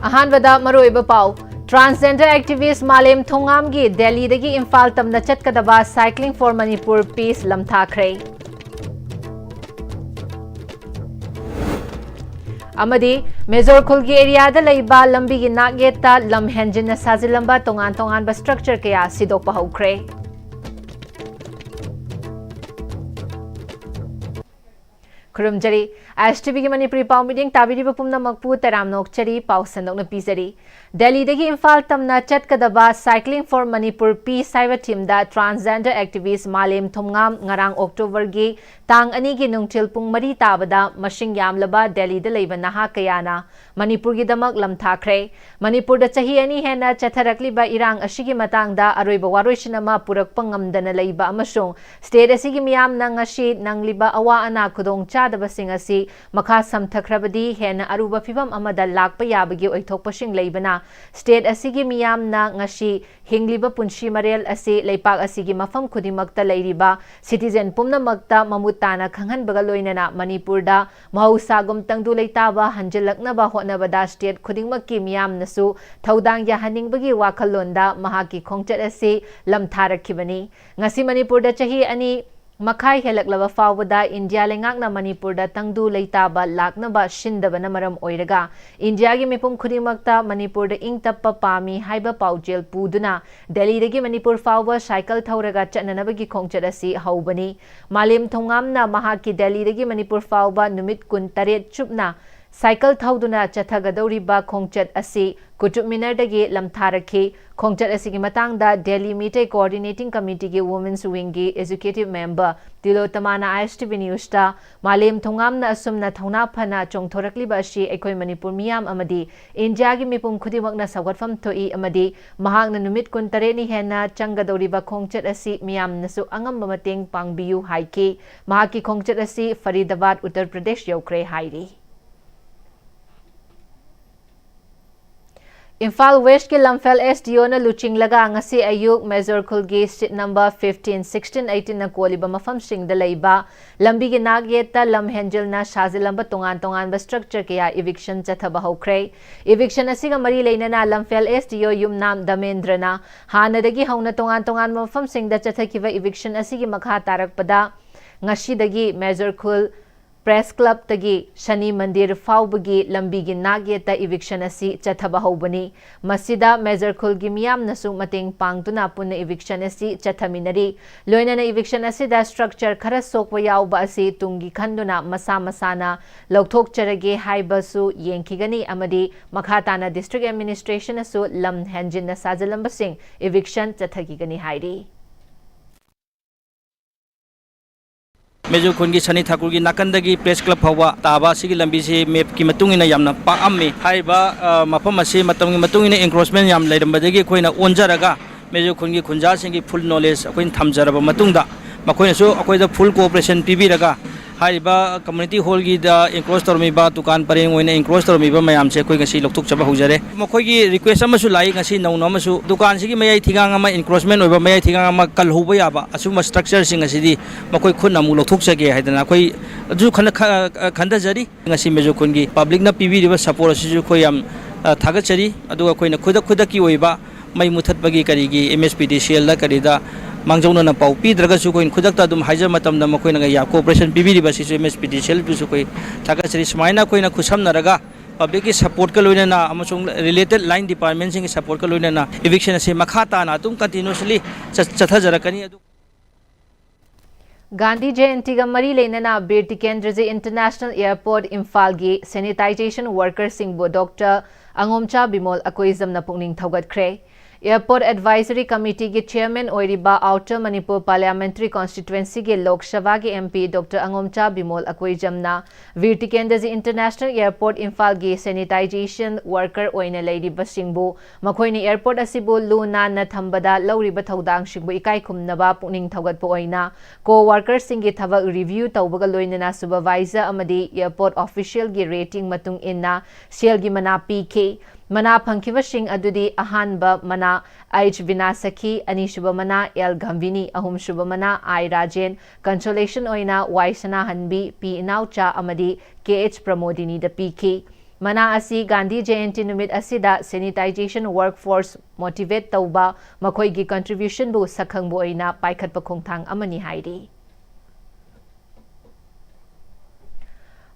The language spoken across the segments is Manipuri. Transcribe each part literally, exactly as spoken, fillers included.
ꯑꯍꯥꯟꯕꯗ ꯃꯔꯨꯑꯣꯏꯕ ꯄꯥꯎ꯫ Transgender activist ꯃꯥꯂꯦꯝ ꯊꯣꯡꯉꯥꯝꯒꯤ ꯗꯦꯜꯂꯤꯗꯒꯤ ꯏꯝꯐꯥꯜ ꯇꯝꯅ ꯆꯠꯀꯗꯕ Cycling for Manipur Peace ꯂꯝꯊꯥꯈ꯭ꯔꯦ꯫ ꯑꯃꯗꯤ ꯃꯦꯖꯣꯔ ꯈꯨꯜꯒꯤ ꯑꯦꯔꯤꯌꯥꯗ ꯂꯩꯕ ꯂꯝꯕꯤꯒꯤ ꯅꯥꯛꯌꯦꯠꯇ ꯂꯝ ꯍꯦꯟꯖꯤꯟꯅ ꯁꯥꯖꯤꯜꯂꯝꯕ ꯇꯣꯉꯥꯟ ꯇꯣꯉꯥꯟꯕ ꯁ꯭ꯇ꯭ꯔꯛꯆꯔ ꯀꯌꯥ ꯁꯤꯗꯣꯛꯄ ꯍꯧꯈ꯭ꯔꯦ꯫ ꯈꯨꯔꯨꯝꯖꯔꯤ꯫ ꯑꯥꯏ ꯑꯦꯁ ꯇꯤ ꯚꯤꯒꯤ ꯃꯅꯤꯄꯨꯔꯤ ꯄꯥꯎ ꯃꯤꯠꯌꯦꯡ ꯇꯥꯕꯤꯔꯤꯕ ꯄꯨꯝꯅꯃꯛꯄꯨ ꯇꯔꯥꯝꯅ ꯑꯣꯛꯆꯔꯤ꯫ ꯄꯥꯎ ꯁꯟꯗꯣꯛꯅ ꯄꯤꯖꯔꯤ꯫ ꯗꯦꯜꯂꯤꯗꯒꯤ ꯏꯝꯐꯥꯜ ꯇꯝꯅ ꯆꯠꯀꯗꯕ Cycling for Manipur Peace ꯍꯥꯏꯕ ꯊꯤꯝꯗ transgender activist ꯃꯥꯂꯦꯝ ꯊꯣꯡꯉꯥꯝ ꯉꯔꯥꯡ ꯑꯣꯛꯇꯣꯕꯔꯒꯤ ꯇꯥꯡ ꯑꯅꯤꯒꯤ ꯅꯨꯡꯊꯤꯜ ꯄꯨꯡ ꯃꯔꯤ ꯇꯥꯕꯗ ꯃꯁꯤꯡ ꯌꯥꯝꯂꯕ ꯗꯦꯜꯂꯤꯗ ꯂꯩꯕ ꯅꯍꯥ ꯀꯌꯥꯅ ꯃꯅꯤꯄꯨꯔꯒꯤꯗꯃꯛ ꯂꯝꯊꯥꯈ꯭ꯔꯦ꯫ ꯃꯅꯤꯄꯨꯔꯗ ꯆꯍꯤ ꯑꯅꯤ ꯍꯦꯟꯅ ꯆꯠꯊꯔꯛꯂꯤꯕ ꯏꯔꯥꯡ ꯑꯁꯤꯒꯤ ꯃꯇꯥꯡꯗ ꯑꯔꯣꯏꯕ ꯋꯥꯔꯣꯏꯁꯤꯟ ꯑꯃ ꯄꯨꯔꯛꯄ ꯉꯝꯗꯅ ꯂꯩꯕ ꯑꯃꯁꯨꯡ ꯁ꯭ꯇꯦꯠ ꯑꯁꯤꯒꯤ ꯃꯤꯌꯥꯝꯅ ꯉꯁꯤ ꯅꯪꯂꯤꯕ ꯑꯋꯥ ꯑꯅꯥ ꯈꯨꯗꯣꯡꯆꯥꯗꯕꯁꯤꯡ ꯑꯁꯤ ꯃꯈꯥ ꯁꯝꯊꯈ꯭ꯔꯕꯗꯤ ꯍꯦꯟꯅ ꯑꯔꯨꯕ ꯐꯤꯚꯝ ꯑꯃꯗ ꯂꯥꯛꯄ ꯌꯥꯕꯒꯤ ꯑꯣꯏꯊꯣꯛꯄꯁꯤꯡ ꯂꯩꯕꯅ, ꯁ꯭ꯇꯦꯠ ꯑꯁꯤꯒꯤ ꯃꯤꯌꯥꯝꯅ ꯉꯁꯤ ꯍꯤꯡꯂꯤꯕ ꯄꯨꯟꯁꯤ ꯃꯔꯦꯜ ꯑꯁꯤ ꯂꯩꯄꯥꯛ ꯑꯁꯤꯒꯤ ꯃꯐꯝ ꯈꯨꯗꯤꯡꯃꯛꯇ ꯂꯩꯔꯤꯕ citizen ꯄꯨꯝꯅꯃꯛꯇ ꯃꯃꯨꯠ ꯇꯥꯅ ꯈꯪꯍꯟꯕꯒ ꯂꯣꯏꯅꯅ ꯃꯅꯤꯄꯨꯔꯗ ꯃꯍꯧꯁꯥꯒꯨꯝ ꯇꯪꯗꯨ ꯂꯩꯇꯥꯕ ꯍꯟꯖꯤꯜꯂꯛꯅꯕ ꯍꯣꯠꯅꯕꯗ ꯁ꯭ꯇꯦꯠ ꯈꯨꯗꯤꯡꯃꯛꯀꯤ ꯃꯤꯌꯥꯝꯅꯁꯨ ꯊꯧꯗꯥꯡ ꯌꯥꯍꯟꯅꯤꯡꯕꯒꯤ ꯋꯥꯈꯜꯂꯣꯟꯗ ꯃꯍꯥꯛꯀꯤ ꯈꯣꯡꯆꯠ ꯑꯁꯤ ꯂꯝꯊꯥꯔꯛꯈꯤꯕꯅꯤ꯫ ꯉꯁꯤ ꯃꯅꯤꯄꯨꯔꯗ ꯆꯍꯤ ꯑꯅꯤ ꯃꯈꯥꯏ ꯍꯦꯜꯂꯛꯂꯕ ꯐꯥꯎꯕꯗ ꯏꯟꯗꯤꯌꯥ ꯂꯩꯉꯥꯛꯅ ꯃꯅꯤꯄꯨꯔꯗ ꯇꯪꯗꯨ ꯂꯩꯇꯥꯕ ꯂꯥꯛꯅꯕ ꯁꯤꯟꯗꯕꯅ ꯃꯔꯝ ꯑꯣꯏꯔꯒ ꯏꯟꯗꯤꯌꯥꯒꯤ ꯃꯤꯄꯨꯝ ꯈꯨꯗꯤꯡꯃꯛꯇ ꯃꯅꯤꯄꯨꯔꯗ ꯏꯪ ꯇꯞꯄ ꯄꯥꯝꯃꯤ ꯍꯥꯏꯕ ꯄꯥꯎꯖꯦꯜ ꯄꯨꯗꯨꯅ ꯗꯦꯜꯂꯤꯗꯒꯤ ꯃꯅꯤꯄꯨꯔ ꯐꯥꯎꯕ ꯁꯥꯏꯀꯜ ꯊꯧꯔꯒ ꯆꯠꯅꯅꯕꯒꯤ ꯈꯣꯡꯆꯠ ꯑꯁꯤ ꯍꯧꯕꯅꯤ꯫ ꯃꯥꯂꯦꯝ ꯊꯣꯡꯉꯥꯝꯅ ꯃꯍꯥꯛꯀꯤ ꯗꯦꯜꯂꯤꯗꯒꯤ ꯃꯅꯤꯄꯨꯔ ꯐꯥꯎꯕ ꯅꯨꯃꯤꯠ ꯀꯨꯟꯇꯔꯦꯠ ꯆꯨꯞꯅ ꯁꯥꯏꯀꯜ ꯊꯧꯗꯨꯅ ꯆꯠꯊꯒꯗꯧꯔꯤꯕ ꯈꯣꯡꯆꯠ ꯑꯁꯤ ꯀꯨꯇꯨꯕ ꯃꯤꯅꯔꯗꯒꯤ ꯂꯝꯊꯥꯔꯛꯈꯤ꯫ ꯈꯣꯡꯆꯠ ꯑꯁꯤꯒꯤ ꯃꯇꯥꯡꯗ ꯗꯦꯜꯂꯤ ꯃꯤꯇꯩ ꯀꯣꯑꯣꯔꯗꯤꯅꯦꯇꯤꯡ ꯀꯃꯤꯇꯤꯒꯤ ꯋꯨꯃꯦꯟꯁ ꯋꯤꯡꯒꯤ ꯑꯦꯛꯖꯤꯀ꯭ꯌꯨꯇꯤꯕ ꯃꯦꯝꯕꯔ ꯇꯤꯂꯣꯇꯃꯥꯅ ꯑꯥꯏ ꯑꯦꯁ ꯇꯤ ꯚꯤ ꯅ꯭ꯌꯨꯁꯇ ꯃꯥꯂꯦꯝ ꯊꯣꯡꯉꯥꯝꯅ ꯑꯁꯨꯝꯅ ꯊꯧꯅꯥ ꯐꯅ ꯆꯣꯡꯊꯣꯔꯛꯂꯤꯕ ꯑꯁꯤ ꯑꯩꯈꯣꯏ ꯃꯅꯤꯄꯨꯔ ꯃꯤꯌꯥꯝ ꯑꯃꯗꯤ ꯏꯟꯗꯤꯌꯥꯒꯤ ꯃꯤꯄꯨꯝ ꯈꯨꯗꯤꯡꯃꯛꯅ ꯁꯧꯒꯠꯐꯝ ꯊꯣꯛꯏ ꯑꯃꯗꯤ ꯃꯍꯥꯛꯅ ꯅꯨꯃꯤꯠ ꯀꯨꯟꯇꯔꯦꯠꯅꯤ ꯍꯦꯟꯅ ꯆꯪꯒꯗꯧꯔꯤꯕ ꯈꯣꯡꯆꯠ ꯑꯁꯤ ꯃꯤꯌꯥꯝꯅꯁꯨ ꯑꯉꯝꯕ ꯃꯇꯦꯡ ꯄꯥꯡꯕꯤꯌꯨ ꯍꯥꯏꯈꯤ꯫ ꯃꯍꯥꯛꯀꯤ ꯈꯣꯡꯆꯠ ꯑꯁꯤ ꯐꯔꯤꯗꯕꯥꯗ, ꯎꯠꯇꯔ ꯄ꯭ꯔꯗꯦꯁ ꯌꯧꯈ꯭ꯔꯦ ꯍꯥꯏꯔꯤ꯫ ꯏꯝꯐꯥꯜ ꯋꯦꯁꯀꯤ ꯂꯝꯐꯦꯜ S D O ꯅ ꯂꯨꯆꯤꯡꯂꯒ ꯉꯁꯤ ꯑꯌꯨꯛ major ꯈꯨꯜꯒꯤ street number fifteen, sixteen, eighteen ꯅ ꯀꯣꯜꯂꯤꯕ ꯃꯐꯝꯁꯤꯡꯗ ꯂꯩꯕ ꯂꯝꯕꯤꯒꯤ ꯅꯥꯛ ꯌꯦꯠꯇ ꯂꯝ ꯍꯦꯟꯖꯤꯜꯅ ꯁꯥꯖꯤꯜꯂꯝꯕ ꯇꯣꯉꯥꯟ ꯇꯣꯉꯥꯟꯕ structure ꯀꯌꯥ eviction ꯆꯠꯊꯕ ꯍꯧꯈ꯭ꯔꯦ꯫ Eviction ꯑꯁꯤꯒ ꯃꯔꯤ ꯂꯩꯅꯅ ꯂꯝꯐꯦꯜ S D O ꯌꯨꯝꯅꯥꯝ ꯗꯃꯦꯟꯗ꯭ꯔꯅ ꯍꯥꯟꯅꯗꯒꯤ ꯍꯧꯅ ꯇꯣꯉꯥꯟ ꯇꯣꯉꯥꯟꯕ ꯃꯐꯝꯁꯤꯡꯗ ꯆꯠꯊꯈꯤꯕ eviction ꯑꯁꯤꯒꯤ ꯃꯈꯥ ꯇꯥꯔꯛꯄꯗ ꯉꯁꯤꯗꯒꯤ ꯃꯦꯖꯣꯔ ꯈꯨꯜ ꯄ꯭ꯔꯦꯁ ꯀ꯭ꯂꯕꯇꯒꯤ ꯁꯅꯤ ꯃꯟꯗꯤꯔ ꯐꯥꯎꯕꯒꯤ ꯂꯝꯕꯤꯒꯤ ꯅꯥꯛ ꯌꯦꯠꯇ eviction ꯑꯁꯤ ꯆꯠꯊꯕ ꯍꯧꯕꯅꯤ꯫ ꯃꯁꯤꯗ ꯃꯦꯖꯣꯔ ꯈꯨꯜꯒꯤ ꯃꯤꯌꯥꯝꯅꯁꯨ ꯃꯇꯦꯡ ꯄꯥꯡꯗꯨꯅ ꯄꯨꯟꯅ eviction ꯑꯁꯤ ꯆꯠꯊꯃꯤꯟꯅꯔꯤ꯫ ꯂꯣꯏꯅꯅ eviction ꯑꯁꯤꯗ structure ꯈꯔ ꯁꯣꯛꯄ ꯌꯥꯎꯕ ꯑꯁꯤ ꯇꯨꯡꯒꯤ ꯈꯟꯗꯨꯅ ꯃꯁꯥ ꯃꯁꯥꯅ ꯂꯧꯊꯣꯛꯆꯔꯒꯦ ꯍꯥꯏꯕꯁꯨ ꯌꯦꯡꯈꯤꯒꯅꯤ ꯑꯃꯗꯤ ꯃꯈꯥ ꯇꯥꯅ district administration ꯅꯁꯨ ꯂꯝ ꯍꯦꯟꯖꯤꯟꯅ ꯁꯥꯖꯤꯜꯂꯝꯕꯁꯤꯡ eviction ꯆꯠꯊꯈꯤꯒꯅꯤ ꯍꯥꯏꯔꯤ꯫ ꯃꯦꯖꯣꯔ ꯈꯨꯜꯒꯤ ꯁꯅꯤ ꯊꯥꯀꯨꯔꯒꯤ ꯅꯥꯀꯟꯗꯒꯤ ꯄ꯭ꯔꯦꯁ ꯀ꯭ꯂꯕ ꯐꯥꯎꯕ ꯇꯥꯕ ꯑꯁꯤꯒꯤ ꯂꯝꯕꯤꯁꯤ ꯃꯦꯞꯀꯤ ꯃꯇꯨꯡ ꯏꯟꯅ ꯌꯥꯝꯅ ꯄꯥꯛꯑꯝꯃꯤ꯫ ꯍꯥꯏꯔꯤꯕ, ꯑ, ꯃꯐꯝ ꯑꯁꯤ ꯃꯇꯝꯒꯤ ꯃꯇꯨꯡ ꯏꯟꯅ encroachment ꯌꯥꯝ ꯂꯩꯔꯝꯕꯗꯒꯤ ꯑꯩꯈꯣꯏꯅ ꯑꯣꯟꯖꯔꯒ ꯃꯦꯖꯣꯔ ꯈꯨꯜꯒꯤ ꯈꯨꯟꯖꯥꯁꯤꯡꯒꯤ full knowledge ꯑꯩꯈꯣꯏꯅ ꯊꯝꯖꯔꯕ ꯃꯇꯨꯡꯗ ꯃꯈꯣꯏꯅꯁꯨ ꯑꯩꯈꯣꯏꯗ full cooperation ꯄꯤꯕꯤꯔꯒ ꯍꯥꯏꯔꯤꯕ community hall ꯒꯤꯗ encroach ꯇꯧꯔꯝꯃꯤꯕ, ꯗꯨꯀꯥꯟ ꯄꯔꯦꯡ ꯑꯣꯏꯅ encroach ꯇꯧꯔꯝꯃꯤꯕ ꯃꯌꯥꯝꯁꯦ ꯑꯩꯈꯣꯏ ꯉꯁꯤ ꯂꯧꯊꯣꯛꯆꯕ ꯍꯧꯖꯔꯦ꯫ ꯃꯈꯣꯏꯒꯤ request ꯑꯃꯁꯨ ꯂꯥꯛꯏ, ꯉꯁꯤ ꯅꯧꯅ ꯑꯃꯁꯨ ꯗꯨꯀꯥꯟꯁꯤꯒꯤ ꯃꯌꯥꯏ ꯊꯤꯒꯥꯡ ꯑꯃ, encroachment ꯑꯣꯏꯕ ꯃꯌꯥꯏ ꯊꯤꯒꯥꯡ ꯑꯃ ꯀꯜꯍꯧꯕ ꯌꯥꯕ ꯑꯁꯤꯒꯨꯝꯕ structure ꯁꯤꯡ ꯑꯁꯤꯗꯤ ꯃꯈꯣꯏ ꯈꯨꯠꯅ ꯑꯃꯨꯛ ꯂꯧꯊꯣꯛꯆꯒꯦ ꯍꯥꯏꯗꯅ ꯑꯩꯈꯣꯏ ꯑꯗꯨ ꯈꯟꯅ-, ꯈ-, ꯈꯟꯊꯖꯔꯤ꯫ ꯉꯁꯤ ꯃꯦꯖꯣꯔ ꯈꯨꯜꯒꯤ public ꯅ ꯄꯤꯕꯤꯔꯤꯕ support ꯑꯁꯤꯁꯨ ꯑꯩꯈꯣꯏ ꯌꯥꯝ, ꯑ, ꯊꯥꯒꯠꯆꯔꯤ꯫ ꯑꯗꯨꯒ ꯑꯩꯈꯣꯏꯅ ꯈꯨꯗꯛ ꯈꯨꯗꯛꯀꯤ ꯑꯣꯏꯕ ꯃꯩ ꯃꯨꯊꯠꯄꯒꯤ ꯀꯔꯤꯒꯤ MSPDCL ꯗ ꯀꯔꯤꯗ ꯃꯥꯡꯖꯧꯅꯅ ꯄꯥꯎ ꯄꯤꯗ꯭ꯔꯒꯁꯨ ꯑꯩꯈꯣꯏꯅ ꯈꯨꯗꯛꯇ ꯑꯗꯨꯝ ꯍꯥꯏꯖꯕ ꯃꯇꯝꯗ ꯃꯈꯣꯏꯅ ꯌꯥ-, cooperation ꯄꯤꯕꯤꯔꯤꯕ ꯑꯁꯤꯁꯨ MSPDCL ꯗꯨꯁꯨ ꯑꯩꯈꯣꯏ ꯊꯥꯒꯠꯆꯔꯤ꯫ ꯁꯨꯃꯥꯏꯅ ꯑꯩꯈꯣꯏꯅ ꯈꯨꯠꯁꯝꯅꯔꯒ public ꯀꯤ support ꯀ ꯂꯣꯏꯅꯅ ꯑꯃꯁꯨꯡ related line department ꯁꯤꯡꯒꯤ support ꯀ ꯂꯣꯏꯅꯅ eviction ꯑꯁꯤ ꯃꯈꯥ ꯇꯥꯅ ꯑꯗꯨꯝ continuously ꯆꯠ-, ꯆꯠꯊꯖꯔꯛꯀꯅꯤ꯫ ꯑꯗꯨ ꯒꯥꯟꯙꯤ ꯖꯌꯟꯇꯤꯒ ꯃꯔꯤ ꯂꯩꯅꯅ ꯕꯤꯔ ꯇꯤꯀꯦꯟꯗ꯭ꯔꯖꯤ International Airport ꯏꯝꯐꯥꯜꯒꯤ sanitization worker ꯁꯤꯡꯕꯨ ꯗꯣꯛꯇꯔ ꯑꯉꯣꯝꯆꯥ ꯕꯤꯃꯣꯜ ꯑꯀꯣꯏꯖꯝꯅ ꯄꯨꯛꯅꯤꯡ ꯊꯧꯒꯠꯈ꯭ꯔꯦ꯫ Airport Advisory Committee ꯒꯤ chairman ꯑꯣꯏꯔꯤꯕ Outer Manipur Parliamentary Constituency ꯒꯤ ꯂꯣꯛ ꯁꯚꯥꯒꯤ MP ꯗꯣꯛꯇꯔ ꯑꯉꯣꯝꯆꯥ ꯕꯤꯃꯣꯜ ꯑꯀꯣꯏꯖꯝꯅ ꯕꯤꯔ ꯇꯤꯀꯦꯟꯗ꯭ꯔꯖꯤ International Airport ꯏꯝꯐꯥꯜꯒꯤ sanitization worker ꯑꯣꯏꯅ ꯂꯩꯔꯤꯕꯁꯤꯡꯕꯨ ꯃꯈꯣꯏꯅ airport ꯑꯁꯤꯕꯨ ꯂꯨ ꯅꯥꯟꯅ ꯊꯝꯕꯗ ꯂꯧꯔꯤꯕ ꯊꯧꯗꯥꯡꯁꯤꯡꯕꯨ ꯏꯀꯥꯏ ꯈꯨꯝꯅꯕ ꯄꯨꯛꯅꯤꯡ ꯊꯧꯒꯠꯄ ꯑꯣꯏꯅ co-worker ꯁꯤꯡꯒꯤ ꯊꯕꯛ review ꯇꯧꯕꯒ ꯂꯣꯏꯅꯅ supervisor ꯑꯃꯗꯤ airport official ꯒꯤ rating ꯃꯇꯨꯡ ꯏꯟꯅ ꯁꯦꯜꯒꯤ ꯃꯅꯥ ꯄꯤꯈꯤ꯫ ꯃꯅꯥ ꯐꯪꯈꯤꯕꯁꯤꯡ ꯑꯗꯨꯗꯤ ꯑꯍꯥꯟꯕ ꯃꯅꯥ ꯑꯩꯆ ꯕꯤꯅꯥꯁꯈꯤ, ꯑꯅꯤꯁꯨꯕ ꯃꯅꯥ ꯑꯦꯜ ꯒꯝꯚꯤꯅꯤ, ꯑꯍꯨꯝꯁꯨꯕ ꯃꯅꯥ ꯑꯥꯏ ꯔꯥꯖꯦꯟ, consolation ꯑꯣꯏꯅ ꯋꯥꯏ ꯁꯅꯥꯍꯟꯕꯤ, ꯄꯤ ꯏꯅꯥꯎꯆꯥ ꯑꯃꯗꯤ ꯀꯦ ꯑꯩꯆ ꯄ꯭ꯔꯃꯣꯗꯤꯅꯤꯗ ꯄꯤꯈꯤ꯫ ꯃꯅꯥ ꯑꯁꯤ ꯒꯥꯟꯙꯤ ꯖꯌꯟꯇꯤ ꯅꯨꯃꯤꯠ ꯑꯁꯤꯗ sanitisation workforce motivate ꯇꯧꯕ, ꯃꯈꯣꯏꯒꯤ contribution ꯕꯨ ꯁꯛꯈꯪꯕ ꯑꯣꯏꯅ ꯄꯥꯏꯈꯠꯄ ꯈꯣꯡꯊꯥꯡ ꯑꯃꯅꯤ ꯍꯥꯏꯔꯤ꯫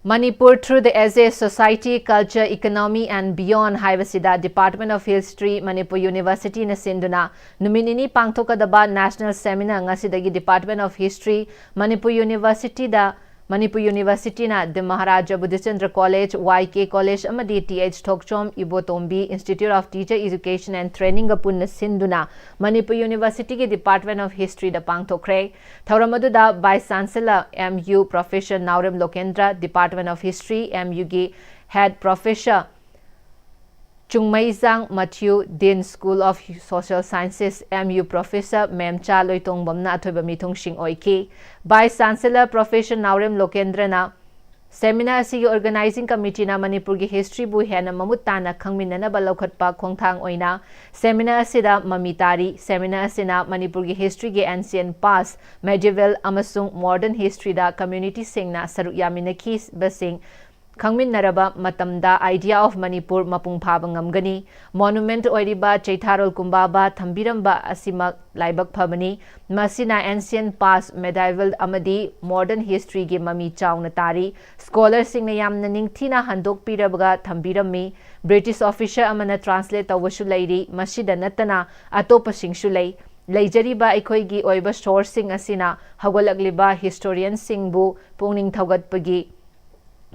Manipur through the essay Society, Culture, Economy and Beyond ꯍꯥꯏꯕꯁꯤꯗ Department of History, Manipur University ꯅ ꯁꯤꯟꯗꯨꯅ ꯅꯨꯃꯤꯠ ꯅꯤꯅꯤ ꯄꯥꯡꯊꯣꯛꯀꯗꯕ national seminar ꯉꯁꯤꯗꯒꯤ Department of History, Manipur University the Manipur ꯌꯨꯅꯤꯚꯔꯁꯤꯇꯤꯅ D Maharaja Bodhchandra college, Y K college ꯑꯃꯗꯤ T H Thokchom Ibotombi Institute of Teacher Education and Training ꯒ ꯄꯨꯟꯅ ꯁꯤꯟꯗꯨꯅ ꯃꯅꯤꯄꯨꯔ ꯌꯨꯅꯤꯚꯔꯁꯤꯇꯤꯒꯤ Department of History ꯗ ꯄꯥꯡꯊꯣꯛꯈ꯭ꯔꯦ꯫ ꯊꯧꯔꯝ ꯑꯗꯨꯗ Vice Chancellor, M U, Professor Naorem ꯂꯣꯀꯦꯟꯗ꯭ꯔ, Department of History, M U ꯒꯤ Head Professor ꯆꯨꯡꯃꯩꯖꯥꯡ ꯃꯊ꯭ꯌꯨ, Dean School of Social Sciences, M U, Professor ꯃꯦꯝꯆꯥ ꯂꯣꯏꯇꯣꯡꯕꯝꯅ ꯑꯊꯣꯏꯕ ꯃꯤꯊꯨꯡꯁꯤꯡ ꯑꯣꯏꯈꯤ꯫ Vice Chancellor Professor ꯅꯥꯎꯔꯦꯝ ꯂꯣꯀꯦꯟꯗ꯭ꯔꯅ seminar ꯑꯁꯤꯒꯤ organizing committee ꯅ ꯃꯅꯤꯄꯨꯔꯒꯤ history ꯕꯨ ꯍꯦꯟꯅ ꯃꯃꯨꯠ ꯇꯥꯅ ꯈꯪꯃꯤꯟꯅꯅꯕ ꯂꯧꯈꯠꯄ ꯈꯣꯡꯊꯥꯡ ꯑꯣꯏꯅ seminar ꯑꯁꯤꯗ ꯃꯃꯤ ꯇꯥꯔꯤ꯫ Seminar ꯑꯁꯤꯅ ꯃꯅꯤꯄꯨꯔꯒꯤ history ꯒꯤ ancient past, medieval ꯑꯃꯁꯨꯡ modern history ꯗ community ꯁꯤꯡꯅ ꯁꯔꯨꯛ ꯌꯥꯃꯤꯟꯅꯈꯤꯕꯁꯤꯡ ꯈꯪꯃꯤꯟꯅꯔꯕ ꯃꯇꯝꯗ idea of ꯃꯅꯤꯄꯨꯔ ꯃꯄꯨꯡ ꯐꯥꯕ ꯉꯝꯒꯅꯤ꯫ Monument ꯑꯣꯏꯔꯤꯕ ꯆꯩꯊꯥꯔꯣꯜ ꯀꯨꯝꯕꯥꯕ ꯊꯝꯕꯤꯔꯝꯕ ꯑꯁꯤꯃꯛ ꯂꯥꯏꯕꯛ ꯐꯕꯅꯤ꯫ ꯃꯁꯤꯅ ancient past, medieval ꯑꯃꯗꯤ modern history ꯒꯤ ꯃꯃꯤ ꯆꯥꯎꯅ ꯇꯥꯔꯤ꯫ Scholar ꯁꯤꯡꯅ ꯌꯥꯝꯅ ꯅꯤꯡꯊꯤꯅ ꯍꯟꯗꯣꯛꯄꯤꯔꯒ ꯊꯝꯕꯤꯔꯝꯃꯤ꯫ British officer ꯑꯃꯅ translate ꯇꯧꯕꯁꯨ ꯂꯩꯔꯤ꯫ ꯃꯁꯤꯗ ꯅꯠꯇꯅ ꯑꯇꯣꯞꯄꯁꯤꯡꯁꯨ ꯂꯩ꯫ ꯂꯩꯖꯔꯤꯕ ꯑꯩꯈꯣꯏꯒꯤ ꯑꯣꯏꯕ source ꯁꯤꯡ ꯑꯁꯤꯅ ꯍꯧꯒꯠꯂꯛꯂꯤꯕ historian ꯁꯤꯡꯕꯨ ꯄꯨꯛꯅꯤꯡ ꯊꯧꯒꯠꯄꯒꯤ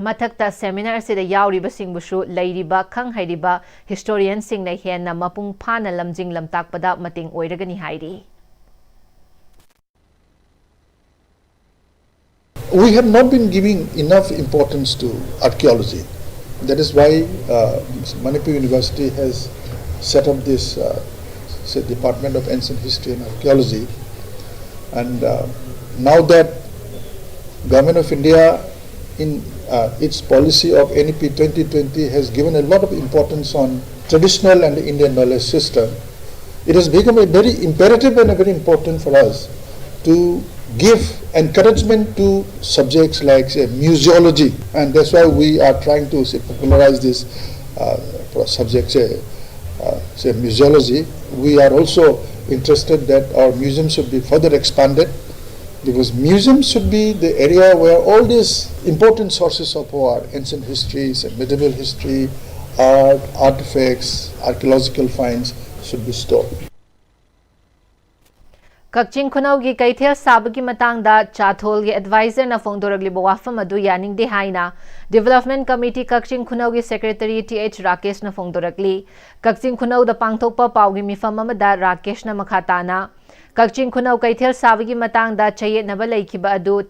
ꯃꯊꯛꯇ seminar ꯑꯁꯤꯗ ꯌꯥꯎꯔꯤꯕꯁꯤꯡꯕꯨꯁꯨ ꯂꯩꯔꯤꯕ ꯈꯪ ꯍꯩꯔꯤꯕ historian ꯁꯤꯡꯅ ꯍꯦꯟꯅ ꯃꯄꯨꯡ ꯐꯥꯅ ꯂꯝꯖꯤꯡ ꯂꯝꯇꯥꯛꯄꯗ ꯃꯇꯦꯡ ꯑꯣꯏꯔꯒꯅꯤ ꯍꯥꯏꯔꯤ꯫ We have not been giving enough importance to archaeology. That is why uh, Manipur University has set up this uh, say Department of Ancient History and Archaeology. And uh, now that Government of India in Uh, its policy of N E P twenty twenty has given a lot of importance on traditional and Indian knowledge system. It has become a very imperative and a very important for us to give encouragement to subjects like, say, museology, and that's why we are trying to, say, popularize this uh, subject, say, uh, say, museology. We are also interested that our museum should be further expanded, because museums should be the area where all these important sources of our ancient history, say, medieval history, art, artifacts, archaeological finds should be stored. ꯀꯛꯆꯤꯡ ꯈꯨꯅꯧꯒꯤ ꯀꯩꯊꯦꯜ ꯁꯥꯕꯒꯤ ꯃꯇꯥꯡꯗ ꯆꯥꯊꯣꯜꯒꯤ ꯑꯦꯗꯚꯥꯏꯖꯔꯅ ꯐꯣꯡꯗꯣꯔꯛꯂꯤꯕ ꯋꯥꯐꯝ ꯑꯗꯨ ꯌꯥꯅꯤꯡꯗꯦ ꯍꯥꯏꯅ Development Committee ꯀꯛꯆꯤꯡ ꯈꯨꯅꯧꯒꯤ ꯁꯦꯀ꯭ꯔꯦꯇꯔꯤ ꯇꯤ ꯑꯩꯆ ꯔꯥꯀꯦꯁꯅ ꯐꯣꯡꯗꯣꯔꯛꯂꯤ꯫ ꯀꯛꯆꯤꯡ ꯈꯨꯅꯧꯗ ꯄꯥꯡꯊꯣꯛꯄ ꯄꯥꯎꯒꯤ ꯃꯤꯐꯝ ꯑꯃꯗ ꯔꯥꯀꯦꯁꯅ ꯃꯈꯥ ꯇꯥꯅ, ꯀꯛꯆꯤꯡ ꯈꯨꯅꯧ ꯀꯩꯊꯦꯜ ꯁꯥꯕꯒꯤ ꯃꯇꯥꯡꯗ ꯆꯌꯦꯠꯅꯕ ꯂꯩꯈꯤꯕ ꯑꯗꯨ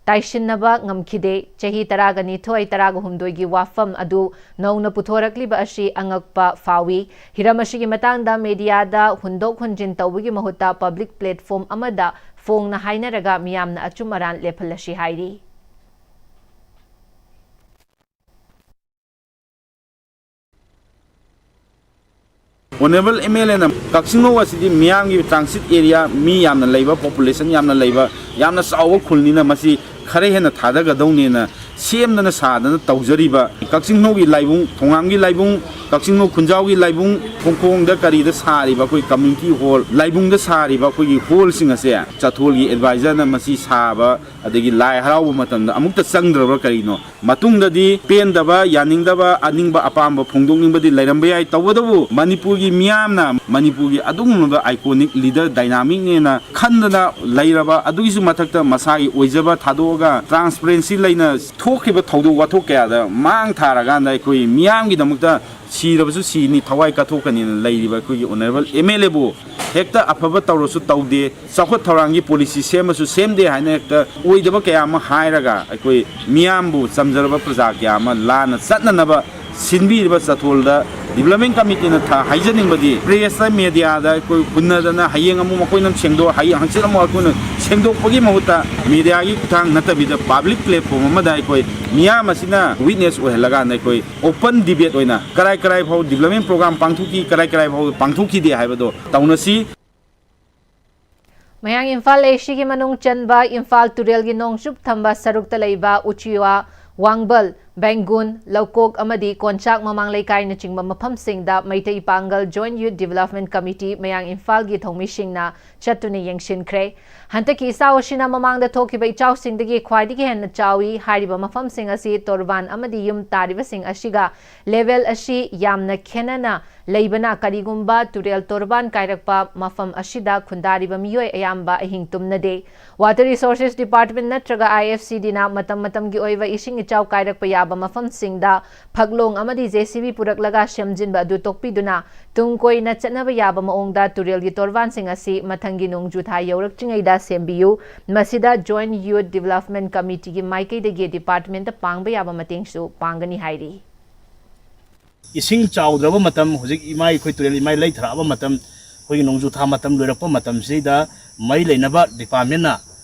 ꯇꯥꯏꯁꯤꯟꯅꯕ ꯉꯝꯈꯤꯗꯦ꯫ ꯆꯍꯤ ꯇꯔꯥꯒ ꯅꯤꯊꯣꯏ, ꯇꯔꯥꯒ ꯍꯨꯝꯗꯣꯏꯒꯤ ꯋꯥꯐꯝ ꯑꯗꯨ ꯅꯧꯅ ꯄꯨꯊꯣꯔꯛꯂꯤꯕ ꯑꯁꯤ ꯑꯉꯛꯄ ꯐꯥꯎꯏ꯫ ꯍꯤꯔꯝ ꯑꯁꯤꯒꯤ ꯃꯇꯥꯡꯗ ꯃꯦꯗꯤꯌꯥꯗ ꯍꯨꯟꯗꯣꯛ ꯍꯨꯟꯖꯤꯟ ꯇꯧꯕꯒꯤ ꯃꯍꯨꯠꯇ ꯄꯕ꯭ꯂꯤꯛ ꯄ꯭ꯂꯦꯠꯐꯣꯝ ꯑꯃꯗ ꯐꯣꯡꯅ ꯍꯥꯏꯅꯔꯒ ꯃꯤꯌꯥꯝꯅ ꯑꯆꯨꯝ ꯑꯔꯥꯟ ꯂꯦꯞꯍꯜꯂꯁꯤ ꯍꯥꯏꯔꯤ꯫ ꯑꯣꯅꯔꯦꯕꯜ ꯑꯦꯝ ꯑꯦꯜ ꯑꯦꯅ ꯀꯛꯆꯤꯡ ꯈꯨꯅꯧ ꯑꯁꯤꯗꯤ ꯃꯤꯌꯥꯝꯒꯤ ꯇ꯭ꯔꯥꯟꯁꯤꯠ ꯑꯦꯔꯤꯌꯥ, ꯃꯤ ꯌꯥꯝꯅ ꯂꯩꯕ, ꯄꯣꯄꯨꯂꯦꯁꯟ ꯌꯥꯝꯅ ꯂꯩꯕ, ꯌꯥꯝꯅ ꯆꯥꯎꯕ ꯈꯨꯜꯅꯤꯅ ꯃꯁꯤ ꯈꯔ ꯍꯦꯟꯅ ꯊꯥꯗꯒꯗꯧꯅꯦꯅ ꯁꯦꯝꯗꯅ ꯁꯥꯗꯅ ꯇꯧꯖꯔꯤꯕ ꯀꯛꯆꯤꯡ ꯈꯨꯅꯧꯒꯤ ꯂꯥꯏꯕꯨꯡ, ꯊꯣꯉꯥꯝꯒꯤ ꯂꯥꯏꯕꯨꯡ, ꯀꯛꯆꯤꯡ ꯈꯨꯅꯧ ꯈꯨꯟꯖꯥꯎꯒꯤ ꯂꯥꯏꯕꯨꯡ, ꯈꯣꯡꯈꯣꯡꯗ ꯀꯔꯤꯗ ꯁꯥꯔꯤꯕ ꯑꯩꯈꯣꯏ ꯀꯝꯃ꯭ꯌꯨꯅꯤꯇꯤ ꯍꯣꯜ, ꯂꯥꯏꯕꯨꯡꯗ ꯁꯥꯔꯤꯕ ꯑꯩꯈꯣꯏꯒꯤ ꯍꯣꯜꯁꯤꯡ ꯑꯁꯦ ꯆꯥꯊꯣꯜꯒꯤ ꯑꯦꯗꯚꯥꯏꯖꯔꯅ ꯃꯁꯤ ꯁꯥꯕ ꯑꯗꯒꯤ ꯂꯥꯏ ꯍꯔꯥꯎꯕ ꯃꯇꯝꯗ ꯑꯃꯨꯛꯇ ꯆꯪꯗ꯭ꯔꯕ꯭ꯔꯥ ꯀꯔꯤꯅꯣ? ꯃꯇꯨꯡꯗꯗꯤ ꯄꯦꯟꯗꯕ, ꯌꯥꯅꯤꯡꯗꯕ, ꯑꯅꯤꯡꯕ ꯑꯄꯥꯝꯕ ꯐꯣꯡꯗꯣꯛꯅꯤꯡꯕꯗꯤ ꯂꯩꯔꯝꯕ ꯌꯥꯏ꯫ ꯇꯧꯕꯇꯕꯨ ꯃꯅꯤꯄꯨꯔꯒꯤ ꯃꯤꯌꯥꯝꯅ ꯃꯅꯤꯄꯨꯔꯒꯤ ꯑꯗꯨꯒꯨꯝꯂꯕ ꯑꯥꯏꯀꯣꯅꯤꯛ ꯂꯤꯗꯔ, ꯗꯥꯏꯅꯥꯃꯤꯛꯅꯦꯅ ꯈꯟꯗꯅ ꯂꯩꯔꯕ, ꯑꯗꯨꯒꯤꯁꯨ ꯃꯊꯛꯇ ꯃꯁꯥꯒꯤ ꯑꯣꯏꯖꯕ ꯊꯥꯗꯣꯛꯑꯒ ꯇ꯭ꯔꯥꯟꯁꯄꯔꯦꯟꯁꯤ ꯂꯩꯅ ꯊꯣꯛꯈꯤꯕ ꯊꯧꯗꯣꯛ ꯋꯥꯊꯣꯛ ꯀꯌꯥꯗ ꯃꯥꯡ ꯊꯥꯔꯀꯥꯟꯗ ꯑꯩꯈꯣꯏ ꯃꯤꯌꯥꯝꯒꯤꯗꯃꯛꯇ ꯁꯤꯔꯕꯁꯨ ꯁꯤꯅꯤ, ꯊꯋꯥꯏ ꯀꯠꯊꯣꯛꯀꯅꯤꯅ ꯂꯩꯔꯤꯕ ꯑꯩꯈꯣꯏꯒꯤ ꯑꯣꯅꯔꯦꯕꯜ ꯑꯦꯝ ꯑꯦꯜ ꯑꯦꯕꯨ ꯍꯦꯛꯇ ꯑꯐꯕ ꯇꯧꯔꯁꯨ ꯇꯧꯗꯦ, ꯆꯥꯎꯈꯠ ꯊꯧꯔꯥꯡꯒꯤ ꯄꯣꯂꯤꯁꯤ ꯁꯦꯝꯃꯁꯨ ꯁꯦꯝꯗꯦ ꯍꯥꯏꯅ ꯍꯦꯛꯇ ꯑꯣꯏꯗꯕ ꯀꯌꯥ ꯑꯃ ꯍꯥꯏꯔꯒ ꯑꯩꯈꯣꯏ ꯃꯤꯌꯥꯝꯕꯨ, ꯆꯝꯖꯔꯕ ꯄ꯭ꯔꯖꯥ ꯀꯌꯥ ꯑꯃ ꯂꯥꯟꯅ ꯆꯠꯅꯅꯕ ꯁꯤꯟꯕꯤꯔꯤꯕ ꯆꯊꯣꯜꯗ ꯗꯤꯕ꯭ꯂꯞꯃꯦꯟ ꯀꯃꯤꯇꯤꯅ ꯊ-, ꯍꯥꯏꯖꯅꯤꯡꯕꯗꯤ ꯄ꯭ꯔꯦꯁꯇ, ꯃꯦꯗꯤꯌꯥꯗ ꯑꯩꯈꯣꯏ ꯍꯨꯟꯅꯗꯅ ꯍꯌꯦꯡ ꯑꯃꯨꯛ ꯃꯈꯣꯏꯅ ꯁꯦꯡꯗꯣꯛ-, ꯍꯌꯦꯡ ꯍꯪꯆꯤꯠ ꯑꯃꯨꯛ ꯑꯩꯈꯣꯏꯅ ꯁꯦꯡꯗꯣꯛꯄꯒꯤ ꯃꯍꯨꯠꯇ ꯃꯦꯗꯤꯌꯥꯒꯤ ꯈꯨꯠꯊꯥꯡ ꯅꯠꯇꯕꯤꯗ ꯄꯥꯕ꯭ꯂꯤꯛ ꯄ꯭ꯂꯦꯠꯐꯣꯝ ꯑꯃꯗ ꯑꯩꯈꯣꯏ ꯃꯤꯌꯥꯝ ꯑꯁꯤꯅ ꯋꯤꯠꯅꯦꯁ ꯑꯣꯏꯍꯜꯂꯀꯥꯟꯗ ꯑꯩꯈꯣꯏ ꯑꯣꯄꯟ ꯗꯤꯕꯦꯠ ꯑꯣꯏꯅ ꯀꯔꯥꯏ ꯀꯔꯥꯏ ꯐꯥꯎ ꯗꯤꯕ꯭ꯂꯞꯃꯦꯟ ꯄ꯭ꯔꯣꯒ꯭ꯔꯥꯝ ꯄꯥꯡꯊꯣꯛꯈꯤ, ꯀꯔꯥꯏ ꯀꯔꯥꯏ ꯐꯥꯎ ꯄꯥꯡꯊꯣꯛꯈꯤꯗꯦ ꯍꯥꯏꯕꯗꯣ ꯇꯧꯅꯁꯤ꯫ ꯃꯌꯥꯡ ꯏꯝꯐꯥꯜ ꯑꯦꯁꯤꯒꯤ ꯃꯅꯨꯡ ꯆꯟꯕ ꯏꯝꯐꯥꯜ ꯇꯨꯔꯦꯜꯒꯤ ꯅꯣꯡꯆꯨꯞ ꯊꯪꯕ ꯁꯔꯨꯛꯇ ꯂꯩꯕ ꯎꯆꯤꯋꯥ, ꯋꯥꯡꯕꯜ, ꯕꯦꯡꯒꯨꯟ, ꯂꯧꯀꯣꯛ ꯑꯃꯗꯤ ꯀꯣꯟꯆꯥꯛ ꯃꯃꯥꯡ ꯂꯩꯀꯥꯏꯅꯆꯤꯡꯕ ꯃꯐꯝꯁꯤꯡꯗ ꯃꯩꯇꯩ ꯄꯥꯡꯒꯜ Joint Youth Development Committee ꯃꯌꯥꯡ ꯏꯝꯐꯥꯜꯒꯤ ꯊꯧꯃꯤꯁꯤꯡꯅ ꯆꯠꯇꯨꯅ ꯌꯦꯡꯁꯤꯟꯈ꯭ꯔꯦ꯫ ꯍꯟꯗꯛꯀꯤ ꯏꯆꯥꯎ ꯑꯁꯤꯅ ꯃꯃꯥꯡꯗ ꯊꯣꯛꯈꯤꯕ ꯏꯆꯥꯎꯁꯤꯡꯗꯒꯤ ꯈ꯭ꯋꯥꯏꯗꯒꯤ ꯍꯦꯟꯅ ꯆꯥꯎꯏ꯫ ꯍꯥꯏꯔꯤꯕ ꯃꯐꯝꯁꯤꯡ ꯑꯁꯤ ꯇꯣꯔꯕꯥꯟ ꯑꯃꯗꯤ ꯌꯨꯝ ꯇꯥꯔꯤꯕꯁꯤꯡ ꯑꯁꯤꯒ ꯂꯦꯚꯦꯜ ꯑꯁꯤ ꯌꯥꯝꯅ ꯈꯦꯠꯅꯅ ꯂꯩꯕꯅ, ꯀꯔꯤꯒꯨꯝꯕ ꯇꯨꯔꯦꯜ ꯇꯣꯔꯕꯥꯟ ꯀꯥꯏꯔꯛꯄ ꯃꯐꯝ ꯑꯁꯤꯗ ꯈꯨꯟꯗꯥꯔꯤꯕ ꯃꯤꯑꯣꯏ ꯑꯌꯥꯝꯕ ꯑꯍꯤꯡ ꯇꯨꯝꯅꯗꯦ꯫ Water Resources Department ꯅꯠꯇ꯭ꯔꯒ I F C D ꯅ ꯃꯇꯝ ꯃꯇꯝꯒꯤ ꯑꯣꯏꯕ ꯏꯁꯤꯡ ꯏꯆꯥꯎ ꯀꯥꯏꯔꯛꯄ ꯌꯥꯕ ꯃꯐꯝꯁꯤꯡꯗ ꯐꯛꯂꯣꯡ ꯑꯃꯗꯤ J C B ꯄꯨꯔꯛꯂꯒ ꯁꯦꯝꯖꯤꯟꯕ ꯑꯗꯨ ꯇꯣꯛꯄꯤꯗꯨꯅ, ꯇꯨꯡ ꯀꯣꯏꯅ ꯆꯠꯅꯕ ꯌꯥꯕ ꯃꯑꯣꯡꯗ ꯇꯨꯔꯦꯜꯒꯤ ꯇꯣꯔꯕꯥꯟꯁꯤꯡ ꯑꯁꯤ ꯃꯊꯪꯒꯤ ꯅꯣꯡꯖꯨ ꯊꯥ ꯌꯧꯔꯛꯇ꯭ꯔꯤꯉꯩꯗ ꯁꯦꯝꯕꯤꯌꯨ꯫ ꯃꯁꯤꯗ Joint Youth Development Committee ꯒꯤ ꯃꯥꯏꯀꯩꯗꯒꯤ department ꯇ ꯄꯥꯡꯕ ꯌꯥꯕ ꯃꯇꯦꯡꯁꯨ ꯄꯥꯡꯒꯅꯤ ꯍꯥꯏꯔꯤ꯫ ꯏꯁꯤꯡ ꯆꯥꯎꯗ꯭ꯔꯕ ꯃꯇꯝ, ꯍꯧꯖꯤꯛ ꯏꯃꯥꯏ, ꯑꯩꯈꯣꯏ ꯇꯨꯔꯦꯜ ꯏꯃꯥꯏ ꯂꯩꯊꯔꯛꯑꯕ ꯃꯇꯝ, ꯑꯩꯈꯣꯏꯒꯤ ꯅꯣꯡꯖꯨ ꯊꯥ ꯃꯇꯝ ꯂꯣꯏꯔꯛꯄ ꯃꯇꯝꯁꯤꯗ ꯃꯩ ꯂꯩꯅꯕ department ꯅ,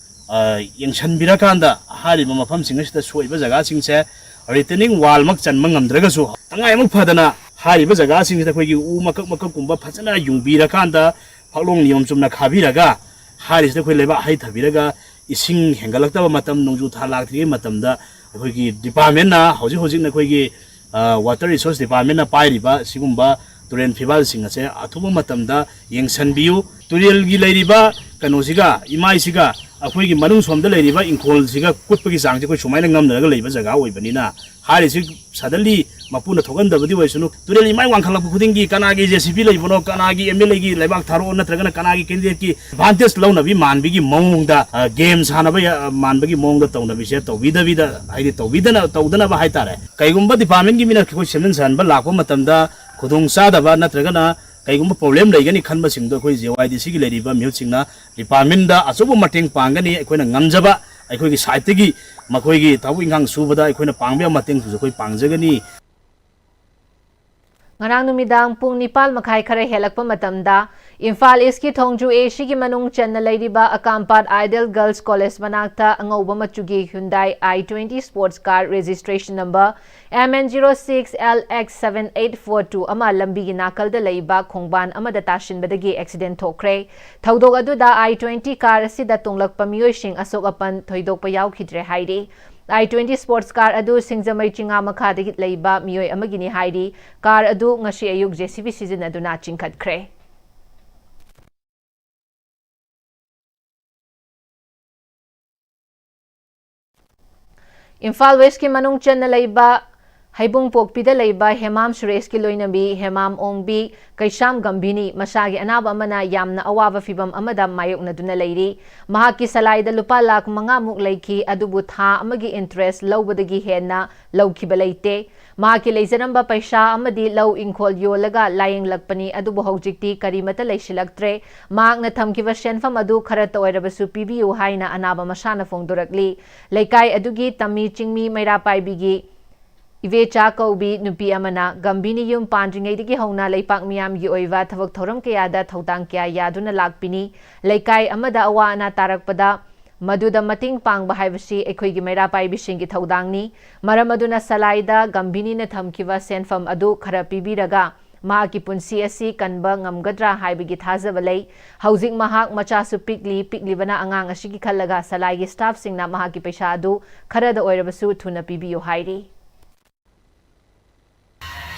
ꯑ, ꯌꯦꯡꯁꯤꯟꯕꯤꯔꯀꯥꯟꯗ ꯍꯥꯏꯔꯤꯕ ꯃꯐꯝꯁꯤꯡ ꯑꯁꯤꯗ ꯁꯣꯛꯏꯕ ꯖꯒꯥꯁꯤꯡꯁꯦ retaining wall ꯃꯛ ꯆꯟꯕ ꯉꯝꯗ꯭ꯔꯒꯁꯨ, ꯇꯉꯥꯏ ꯑꯃ ꯐꯗꯅ ꯍꯥꯏꯔꯤꯕ ꯖꯒꯥꯁꯤꯡꯁꯤꯗ ꯑꯩꯈꯣꯏꯒꯤ ꯎ ꯃꯀꯛ ꯃꯀꯛꯀꯨꯝꯕ ꯐꯖꯅ ꯌꯨꯡꯕꯤꯔꯀꯥꯟꯗ, ꯐꯛꯂꯣꯡ ꯅꯤꯌꯣꯝ ꯆꯨꯝꯅ ꯈꯥꯕꯤꯔꯒ, ꯍꯥꯏꯔꯤꯁꯤꯗ ꯑꯩꯈꯣꯏ ꯂꯩꯕꯥꯛ ꯍꯩꯊꯕꯤꯔꯒ, ꯏꯁꯤꯡ ꯍꯦꯟꯒꯠꯂꯛꯇꯕ ꯃꯇꯝ, ꯅꯣꯡꯖꯨ ꯊꯥ ꯂꯥꯛꯇ꯭ꯔꯤꯉꯩ ꯃꯇꯝꯗ ꯑꯩꯈꯣꯏꯒꯤ department ꯅ ꯍꯧꯖꯤꯛ ꯍꯧꯖꯤꯛꯅ ꯑꯩꯈꯣꯏꯒꯤ, ꯑ, Water Resource Department ꯅ ꯄꯥꯏꯔꯤꯕ ꯁꯤꯒꯨꯝꯕ ꯇꯨꯔꯦꯜ ꯐꯤꯕꯥꯜꯁꯤꯡ ꯑꯁꯦ ꯑꯊꯨꯕ ꯃꯇꯝꯗ ꯌꯦꯡꯁꯤꯟꯕꯤꯌꯨ꯫ ꯇꯨꯔꯦꯜꯒꯤ ꯂꯩꯔꯤꯕ ꯀꯩꯅꯣꯁꯤꯒ, ꯏꯃꯥꯏꯁꯤꯒ, ꯑꯩꯈꯣꯏꯒꯤ ꯃꯅꯨꯡ ꯁꯣꯝꯗ ꯂꯩꯔꯤꯕ ꯏꯪꯈꯣꯜꯁꯤꯒ ꯀꯨꯠꯄꯒꯤ ꯆꯥꯡꯁꯦ ꯑꯩꯈꯣꯏ ꯁꯨꯃꯥꯏꯅ ꯉꯝꯅꯔꯒ ꯂꯩꯕ ꯖꯒꯥ ꯑꯣꯏꯕꯅꯤꯅ, ꯍꯥꯏꯔꯤꯁꯤ suddenly ꯃꯄꯨꯅ ꯊꯣꯛꯍꯟꯗꯕꯗꯤ ꯑꯣꯏꯁꯅꯨ, ꯇꯨꯔꯦꯜ ꯏꯃꯥꯏ ꯋꯥꯡꯈꯠꯂꯛꯄ ꯈꯨꯗꯤꯡꯒꯤ ꯀꯅꯥꯒꯤ J C B ꯂꯩꯕꯅꯣ, ꯀꯅꯥꯒꯤ M L A ꯒꯤ ꯂꯩꯕꯥꯛ ꯊꯥꯔꯛꯑꯣ, ꯅꯠꯇ꯭ꯔꯒꯅ ꯀꯅꯥꯒꯤ candidate ꯀꯤ advantage ꯂꯧꯅꯕꯤ ꯃꯥꯟꯕꯒꯤ ꯃꯑꯣꯡꯗ, ꯑ, game ꯁꯥꯟꯅꯕ ꯌꯥ-, ꯃꯥꯟꯕꯒꯤ ꯃꯑꯣꯡꯗ ꯇꯧꯅꯕꯤꯁꯦ ꯇꯧꯕꯤꯗꯕꯤꯗ, ꯍꯥꯏꯗꯤ ꯇꯧꯕꯤꯗꯅ, ꯇꯧꯗꯅꯕ ꯍꯥꯏꯇꯥꯔꯦ꯫ ꯀꯩꯒꯨꯝꯕ department ꯀꯤ ꯃꯤꯅ ꯑꯩꯈꯣꯏ ꯁꯦꯝꯖꯤꯟ ꯁꯥꯍꯟꯕ ꯂꯥꯛꯄ ꯃꯇꯝꯗ ꯈꯨꯗꯣꯡ ꯆꯥꯗꯕ ꯅꯠꯇ꯭ꯔꯒꯅ ꯀꯩꯒꯨꯝꯕ problem ꯂꯩꯒꯅꯤ ꯈꯟꯕꯁꯤꯡꯗꯣ ꯑꯩꯈꯣꯏ J Y D C ꯒꯤ ꯂꯩꯔꯤꯕ ꯃꯤꯍꯨꯠꯁꯤꯡꯅ department ꯗ ꯑꯆꯧꯕ ꯃꯇꯦꯡ ꯄꯥꯡꯒꯅꯤ꯫ ꯑꯩꯈꯣꯏꯅ ꯉꯝꯖꯕ, ꯑꯩꯈꯣꯏꯒꯤ side ꯇꯒꯤ ꯃꯈꯣꯏꯒꯤ ꯊꯕꯛ ꯏꯪꯈꯥꯡ ꯁꯨꯕꯗ ꯑꯩꯈꯣꯏꯅ ꯄꯥꯡꯕ ꯌꯥꯕ ꯃꯇꯦꯡꯗꯨꯁꯨ ꯑꯩꯈꯣꯏ ꯄꯥꯡꯖꯒꯅꯤ꯫ ꯉꯔꯥꯡ ꯅꯨꯃꯤꯗꯥꯡ ꯄꯨꯡ ꯅꯤꯄꯥꯜ ꯃꯈꯥꯏ ꯈꯔ ꯍꯦꯜꯂꯛꯄ ꯃꯇꯝꯗ ꯏꯝꯐꯥꯜ ꯏꯁꯀꯤ ꯊꯣꯡꯖꯨ ꯑꯦ ꯁꯤꯒꯤ ꯃꯅꯨꯡ ꯆꯟꯅ ꯂꯩꯔꯤꯕ ꯑꯀꯥꯝꯄꯥꯠ ꯑꯥꯏꯗꯦꯜ ꯒꯔꯜꯁ ꯀꯣꯂꯦꯖ ꯃꯅꯥꯛꯇ ꯑꯉꯧꯕ ꯃꯆꯨꯒꯤ Hyundai i twenty sports car registration number M N zero six L X seven eight four two ꯑꯃ ꯂꯝꯕꯤꯒꯤ ꯅꯥꯀꯜꯗ ꯂꯩꯕ ꯈꯣꯡꯕꯥꯟ ꯑꯃꯗ ꯇꯥꯁꯤꯟꯕꯗꯒꯤ ꯑꯦꯛꯁꯤꯗꯦꯟ ꯊꯣꯛꯈ꯭ꯔꯦ꯫ ꯊꯧꯗꯣꯛ ꯑꯗꯨꯗ i twenty car ꯑꯁꯤꯗ ꯇꯣꯡꯂꯛꯄ ꯃꯤꯑꯣꯏꯁꯤꯡ ꯑꯁꯣꯛ ꯑꯄꯟ ꯊꯣꯏꯗꯣꯛꯄ ꯌꯥꯎꯈꯤꯗ꯭ꯔꯦ ꯍꯥꯏꯔꯤ꯫ i twenty sports car ꯑꯗꯨ ꯁꯤꯡꯖꯃꯩ ꯆꯤꯉꯥ ꯃꯈꯥꯗꯒꯤ ꯂꯩꯕ ꯃꯤꯑꯣꯏ ꯑꯃꯒꯤꯅꯤ ꯍꯥꯏꯔꯤ꯫ Car ꯑꯗꯨ ꯉꯁꯤ ꯑꯌꯨꯛ J C B ꯁꯤꯖꯤꯟꯅꯗꯨꯅ ꯆꯤꯡꯈꯠꯈ꯭ꯔꯦ꯫ ꯏꯝꯐꯥꯜ ꯋꯦꯁꯀꯤ ꯃꯅꯨꯡ ꯆꯟꯅ ꯂꯩꯕ ꯍꯩꯕꯨꯡꯄꯣꯛꯄꯤꯗ ꯂꯩꯕ ꯍꯦꯃꯥꯝ ꯁꯨꯔꯦꯁꯀꯤ ꯂꯣꯏꯅꯕꯤ ꯍꯦꯃꯥꯝ ꯑꯣꯡꯕꯤ ꯀꯩꯁꯥꯝ ꯒꯝꯚꯤꯅꯤ ꯃꯁꯥꯒꯤ ꯑꯅꯥꯕ ꯑꯃꯅ ꯌꯥꯝꯅ ꯑꯋꯥꯕ ꯐꯤꯚꯝ ꯑꯃꯗ ꯃꯥꯌꯣꯛꯅꯗꯨꯅ ꯂꯩꯔꯤ꯫ ꯃꯍꯥꯛꯀꯤ ꯁꯂꯥꯏꯗ ꯂꯨꯄꯥ ꯂꯥꯈ ꯃꯉꯥꯃꯨꯛ ꯂꯩꯈꯤ, ꯑꯗꯨꯕꯨ ꯊꯥ ꯑꯃꯒꯤ interest ꯂꯧꯕꯗꯒꯤ ꯍꯦꯟꯅ ꯂꯧꯈꯤꯕ ꯂꯩꯇꯦ꯫ ꯃꯍꯥꯛꯀꯤ ꯂꯩꯖꯔꯝꯕ ꯄꯩꯁꯥ ꯑꯃꯗꯤ ꯂꯧ ꯏꯪꯈꯣꯜ ꯌꯣꯜꯂꯒ ꯂꯥꯌꯦꯡꯂꯛꯄꯅꯤ, ꯑꯗꯨꯕꯨ ꯍꯧꯖꯤꯛꯇꯤ ꯀꯔꯤꯃꯠꯇ ꯂꯩꯁꯤꯜꯂꯛꯇ꯭ꯔꯦ꯫ ꯃꯍꯥꯛꯅ ꯊꯝꯈꯤꯕ ꯁꯦꯟꯐꯝ ꯑꯗꯨ ꯈꯔꯇ ꯑꯣꯏꯔꯕꯁꯨ ꯄꯤꯕꯤꯌꯨ ꯍꯥꯏꯅ ꯑꯅꯥꯕ ꯃꯁꯥꯅ ꯐꯣꯡꯗꯣꯔꯛꯂꯤ꯫ ꯂꯩꯀꯥꯏ ꯑꯗꯨꯒꯤ ꯇꯝꯃꯤ ꯆꯤꯡꯃꯤ ꯃꯩꯔꯥ ꯄꯥꯏꯕꯤꯒꯤ ꯏꯕꯦꯆꯥ ꯀꯧꯕꯤ ꯅꯨꯄꯤ ꯑꯃꯅ ꯒꯝꯚꯤꯅꯤ ꯌꯨꯝ ꯄꯥꯟꯗ꯭ꯔꯤꯉꯩꯗꯒꯤ ꯍꯧꯅ ꯂꯩꯄꯥꯛ ꯃꯤꯌꯥꯝꯒꯤ ꯑꯣꯏꯕ ꯊꯕꯛ ꯊꯧꯔꯝ ꯀꯌꯥꯗ ꯊꯧꯗꯥꯡ ꯀꯌꯥ ꯌꯥꯗꯨꯅ ꯂꯥꯛꯄꯤꯅꯤ꯫ ꯂꯩꯀꯥꯏ ꯑꯃꯗ ꯑꯋꯥ ꯑꯅꯥ ꯇꯥꯔꯛꯄꯗ ꯃꯗꯨꯗ ꯃꯇꯦꯡ ꯄꯥꯡꯕ ꯍꯥꯏꯕꯁꯤ ꯑꯩꯈꯣꯏꯒꯤ ꯃꯩꯔꯥ ꯄꯥꯏꯕꯤꯁꯤꯡꯒꯤ ꯊꯧꯗꯥꯡꯅꯤ꯫ ꯃꯔꯝ ꯑꯗꯨꯅ ꯁꯂꯥꯏꯗ ꯒꯝꯚꯤꯅꯤꯅ ꯊꯝꯈꯤꯕ ꯁꯦꯟꯐꯝ ꯑꯗꯨ ꯈꯔ ꯄꯤꯕꯤꯔꯒ ꯃꯍꯥꯛꯀꯤ ꯄꯨꯟꯁꯤ ꯑꯁꯤ ꯀꯟꯕ ꯉꯝꯒꯗ꯭ꯔꯥ ꯍꯥꯏꯕꯒꯤ ꯊꯥꯖꯕ ꯂꯩ꯫ ꯍꯧꯖꯤꯛ ꯃꯍꯥꯛ ꯃꯆꯥꯁꯨ ꯄꯤꯛꯂꯤ, ꯄꯤꯛꯂꯤꯕꯅ ꯑꯉꯥꯡ ꯑꯁꯤꯒꯤ ꯈꯜꯂꯒ ꯁꯂꯥꯏꯒꯤ staffꯁꯤꯡꯅ ꯃꯍꯥꯛꯀꯤ ꯄꯩꯁꯥ ꯑꯗꯨ ꯈꯔꯗ ꯑꯣꯏꯔꯕꯁꯨ ꯊꯨꯅ ꯄꯤꯕꯤꯌꯨ ꯍꯥꯏꯔꯤ꯫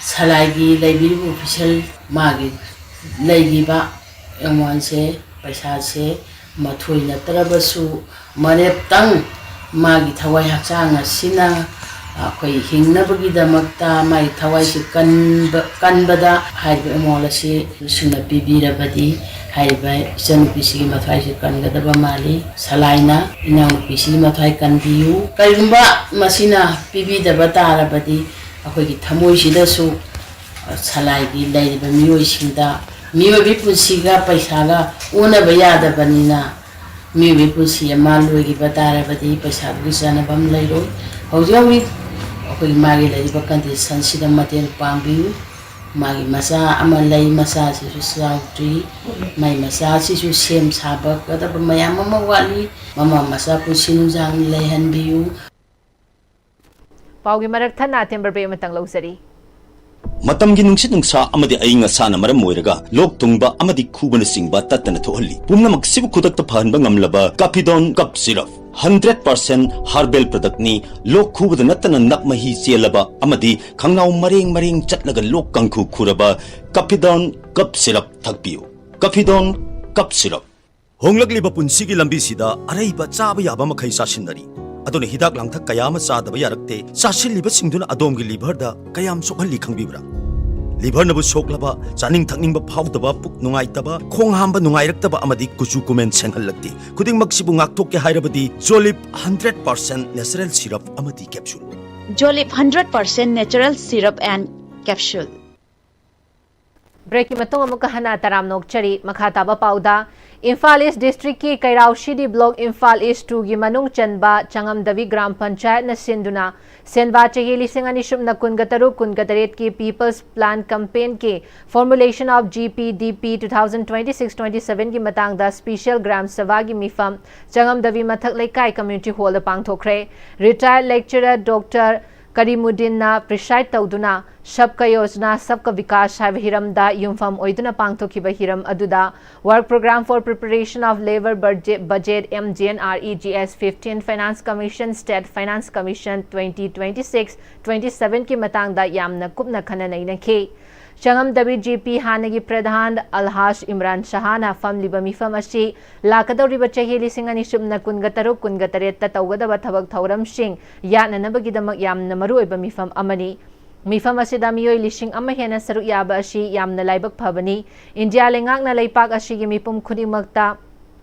ꯁꯂꯥꯏꯒꯤ ꯂꯩꯕꯤꯔꯤꯕ official ꯃꯥꯒꯤ ꯂꯩꯔꯤꯕ amountꯁꯦ, ꯄꯩꯁꯥꯁꯦ ꯃꯊꯣꯏ ꯅꯠꯇ꯭ꯔꯕꯁꯨ ꯃꯔꯦꯞꯇꯪ ꯃꯥꯒꯤ ꯊꯋꯥꯏ ꯍꯛꯆꯥꯡ ꯑꯁꯤꯅ ꯑꯩꯈꯣꯏ ꯍꯤꯡꯅꯕꯒꯤꯗꯃꯛꯇ ꯃꯥꯒꯤ ꯊꯋꯥꯏꯁꯤ ꯀꯟꯕ, ꯀꯟꯕꯗ ꯍꯥꯏꯔꯤꯕ amount ꯑꯁꯤ ꯁꯨꯅ ꯄꯤꯕꯤꯔꯕꯗꯤ ꯍꯥꯏꯔꯤꯕ ꯏꯆꯟꯅꯨꯄꯤꯁꯤꯒꯤ ꯃꯊ꯭ꯋꯥꯏꯁꯤ ꯀꯟꯒꯗꯕ ꯃꯥꯜꯂꯤ꯫ ꯁꯂꯥꯏꯅ ꯏꯅꯥꯎꯅꯨꯄꯤꯁꯤꯒꯤ ꯃꯊ꯭ꯋꯥꯏ ꯀꯟꯕꯤꯌꯨ꯫ ꯀꯔꯤꯒꯨꯝꯕ ꯃꯁꯤꯅ ꯄꯤꯕꯤꯗꯕ ꯇꯥꯔꯕꯗꯤ ꯑꯩꯈꯣꯏꯒꯤ ꯊꯃꯣꯏꯁꯤꯗꯁꯨ ꯁꯂꯥꯏꯒꯤ ꯂꯩꯔꯤꯕ ꯃꯤꯑꯣꯏꯁꯤꯡꯗ ꯃꯤꯑꯣꯏꯕꯒꯤ ꯄꯨꯟꯁꯤꯒ ꯄꯩꯁꯥꯒ ꯑꯣꯟꯅꯕ ꯌꯥꯗꯕꯅꯤꯅ ꯃꯤꯑꯣꯏꯕꯒꯤ ꯄꯨꯟꯁꯤ ꯑꯃ ꯂꯣꯏꯈꯤꯕ ꯇꯥꯔꯕꯗꯤ ꯄꯩꯁꯥꯗꯨꯒꯤ ꯆꯥꯟꯅꯐꯝ ꯂꯩꯔꯣꯏ꯫ ꯍꯧꯖꯤꯛ ꯍꯧꯖꯤꯛ ꯑꯩꯈꯣꯏꯒꯤ ꯃꯥꯒꯤ ꯂꯩꯔꯤꯕ conditionꯁꯤꯗ ꯃꯇꯦꯡ ꯄꯥꯡꯕꯤꯌꯨ꯫ ꯃꯥꯒꯤ ꯃꯆꯥ ꯑꯃ ꯂꯩ, ꯃꯆꯥꯁꯤꯁꯨ ꯆꯥꯎꯗ꯭ꯔꯤ꯫ ꯃꯥꯒꯤ ꯃꯆꯥꯁꯤꯁꯨ ꯁꯦꯝ ꯁꯥꯕꯒꯗꯕ ꯃꯌꯥꯝ ꯑꯃ ꯋꯥꯠꯂꯤ꯫ ꯃꯃꯥ ꯃꯆꯥ ꯄꯨꯟꯁꯤ ꯅꯨꯡꯁꯥꯡꯅ ꯂꯩꯍꯟꯕꯤꯌꯨ꯫ ꯄꯥꯎꯒꯤ ꯃꯔꯛ ꯊꯠꯅ ꯇꯦꯝꯕꯔ ꯕ꯭ꯔꯦꯛ ꯑꯃꯇꯪ ꯂꯧꯖꯔꯤ꯫ ꯃꯇꯝꯒꯤ ꯅꯨꯡꯁꯤꯠ ꯅꯨꯡꯁꯥ ꯑꯃꯗꯤ ꯑꯏꯪ ꯑꯁꯥꯅ ꯃꯔꯝ ꯑꯣꯏꯔꯒ ꯂꯣꯛ ꯊꯨꯡꯕ ꯑꯃꯗꯤ ꯈꯨꯕꯅꯆꯤꯡꯕ ꯇꯠꯇꯅ ꯊꯣꯛꯍꯜꯂꯤ꯫ ꯄꯨꯝꯅꯃꯛꯁꯤꯕꯨ ꯈꯨꯗꯛꯇ ꯐꯍꯟꯕ ꯉꯝꯂꯕ ꯀꯥꯐꯤꯗꯣꯟ cup syrup. Hundred percent herbal ꯄ꯭ꯔꯗꯛꯅꯤ꯫ ꯂꯣꯛ ꯈꯨꯕꯗ ꯅꯠꯇꯅ ꯅꯞ ꯃꯍꯤ ꯆꯦꯜꯂꯕ ꯑꯃꯗꯤ ꯈꯪꯅꯥꯎ ꯃꯔꯦꯡ ꯃꯔꯦꯡ ꯆꯠꯂꯒ ꯂꯣꯛ ꯀꯥꯡꯈꯨ ꯈꯨꯔꯕ ꯀꯥꯐꯤꯗꯣꯟ ꯀꯞ ꯁꯤꯔꯞ ꯊꯛꯄꯤꯌꯨ꯫ ꯀꯥꯐꯤꯗꯣꯟ cup syrup. ꯍꯣꯡꯂꯛꯂꯤꯕ ꯄꯨꯟꯁꯤꯒꯤ ꯂꯝꯕꯤꯁꯤꯗ ꯑꯔꯩꯕ ꯆꯥꯕ ꯌꯥꯕ ꯃꯈꯩ ꯆꯥꯁꯤꯟꯅꯔꯤ꯫ ꯑꯗꯨꯅ ꯍꯤꯗꯥꯛ ꯂꯥꯡꯊꯛ ꯀꯌꯥ ꯑꯃ ꯆꯥꯗꯕ ꯌꯥꯔꯛꯇꯦ꯫ ꯆꯥꯁꯤꯜꯂꯤꯕꯁꯤꯡꯗꯨꯅ ꯑꯗꯣꯝꯒꯤ ꯂꯤꯚꯔꯗ ꯀꯌꯥꯝ ꯁꯣꯛꯍꯜꯂꯤ ꯈꯪꯕꯤꯕ꯭ꯔꯥ? ꯂꯤꯚꯔꯅꯕꯨ ꯁꯣꯛꯂꯕ, ꯆꯥꯅꯤꯡ ꯊꯛꯅꯤꯡꯕ ꯐꯥꯎꯗꯕ, ꯄꯨꯛ ꯅꯨꯡꯉꯥꯏꯇꯕ, ꯈꯣꯡ ꯍꯥꯝꯕ ꯅꯨꯡꯉꯥꯏꯔꯛꯇꯕ ꯑꯃꯗꯤ ꯀꯨꯆꯨ ꯀꯨꯃꯦꯟ ꯁꯦꯡꯍꯜꯂꯛꯇꯦ꯫ ꯈꯨꯗꯤꯡꯃꯛꯁꯤꯕꯨ ꯉꯥꯛꯊꯣꯛꯀꯦ ꯍꯥꯏꯔꯕꯗꯤ ꯖꯣꯂꯤꯞ ꯍꯟꯗ꯭ꯔꯦꯠ ꯄꯥꯔꯁꯦꯟ ꯅꯦꯆꯔꯦꯜ ꯁꯤꯔꯞ ꯑꯃꯗꯤ capsule. Jolip hundred percent natural syrup and capsule. ꯕ꯭ꯔꯦꯛꯀꯤ ꯃꯇꯨꯡ ꯑꯃꯨꯛꯀ ꯍꯟꯅ ꯇꯔꯥꯝꯅ ꯑꯣꯛꯆꯔꯤ꯫ ꯃꯈꯥ ꯇꯥꯕ ꯄꯥꯎꯗ, ꯏꯝꯐꯥꯜ ꯏꯁ ꯗꯤꯁꯇ꯭ꯔꯤꯛꯀꯤ ꯀꯩꯔꯥꯎ ꯁꯤꯗꯤ ꯕ꯭ꯂꯣꯛ ꯏꯝꯐꯥꯜ ꯏꯁ ꯇꯨꯒꯤ ꯃꯅꯨꯡ ꯆꯟꯕ ꯆꯉꯝꯗꯕꯤ ꯒ꯭ꯔꯥꯝ ꯄꯟꯆꯥꯌꯠꯅ ꯁꯤꯟꯗꯨꯅ ꯁꯦꯟꯕꯥ ꯆꯍꯤ ꯂꯤꯁꯤꯡ ꯑꯅꯤ ꯁꯨꯞꯅ ꯀꯨꯟꯒ ꯇꯔꯨꯛ ꯀꯨꯟꯒ ꯇꯔꯦꯠꯀꯤ People's Plan Campaignꯒꯤ Formulation of G P D P two thousand twenty-six twenty-sevenꯒꯤ ꯃꯇꯥꯡꯗ ꯁ꯭ꯄꯤꯁꯦꯜ ꯒ꯭ꯔꯥꯝ ꯁꯚꯥꯒꯤ ꯃꯤꯐꯝ ꯆꯉꯝꯗꯕꯤ ꯃꯊꯛ ꯂꯩꯀꯥꯏ ꯀꯝꯃ꯭ꯌꯨꯅꯤꯇꯤ ꯍꯣꯜꯗ ꯄꯥꯡꯊꯣꯛꯈ꯭ꯔꯦ꯫ ꯔꯤꯇꯥꯌꯔ ꯂꯦꯛꯆꯔꯔ ꯗꯣꯛꯇꯔ ꯀꯔꯤꯃꯨꯗꯤꯟꯅ ꯄ꯭ꯔꯤꯁꯥꯏꯗ ꯇꯧꯗꯨꯅ ꯁꯕꯀꯥ ꯌꯣꯖꯅꯥ ꯁꯕꯀꯥ ꯕꯤꯀꯥꯁ ꯍꯥꯏꯕ ꯍꯤꯔꯝꯗ ꯌꯨꯝꯐꯝ ꯑꯣꯏꯗꯨꯅ ꯄꯥꯡꯊꯣꯛꯈꯤꯕ ꯍꯤꯔꯝ ꯑꯗꯨꯗ Work Program for Preparation of Labour Budget, Budget M G N R E G S fifteen, Finance Commission, State Finance Commission twenty twenty-six twenty-sevenꯒꯤ ꯃꯇꯥꯡꯗ ꯌꯥꯝꯅ ꯀꯨꯞꯅ ꯈꯟꯅ ꯅꯩꯅꯈꯤ꯫ ꯆꯉꯝꯗꯕꯤ ꯖꯤ ꯄꯤ ꯍꯥꯟꯅꯒꯤ ꯄ꯭ꯔꯙꯥꯟ ꯑꯜꯍꯥꯖ ꯏꯝꯔꯥꯟ ꯁꯍꯥꯅ ꯐꯝꯂꯤꯕ ꯃꯤꯐꯝ ꯑꯁꯤ ꯂꯥꯛꯀꯗꯧꯔꯤꯕ ꯆꯍꯤ ꯂꯤꯁꯤꯡ ꯑꯅꯤ ꯁꯨꯞꯅ ꯀꯨꯟꯒ ꯇꯔꯨꯛ ꯀꯨꯟꯒ ꯇꯔꯦꯠꯇ ꯇꯧꯒꯗꯕ ꯊꯕꯛ ꯊꯧꯔꯝꯁꯤꯡ ꯌꯥꯠꯅꯅꯕꯒꯤꯗꯃꯛ ꯌꯥꯝꯅ ꯃꯔꯨꯑꯣꯏꯕ ꯃꯤꯐꯝ ꯑꯃꯅꯤ꯫ ꯃꯤꯐꯝ ꯑꯁꯤꯗ ꯃꯤꯑꯣꯏ ꯂꯤꯁꯤꯡ ꯑꯃ ꯍꯦꯟꯅ ꯁꯔꯨꯛ ꯌꯥꯕ ꯑꯁꯤ ꯌꯥꯝꯅ ꯂꯥꯏꯕꯛ ꯐꯕꯅꯤ꯫ ꯏꯟꯗꯤꯌꯥ ꯂꯩꯉꯥꯛꯅ ꯂꯩꯄꯥꯛ ꯑꯁꯤꯒꯤ ꯃꯤꯄꯨꯝ ꯈꯨꯗꯤꯡꯃꯛꯇ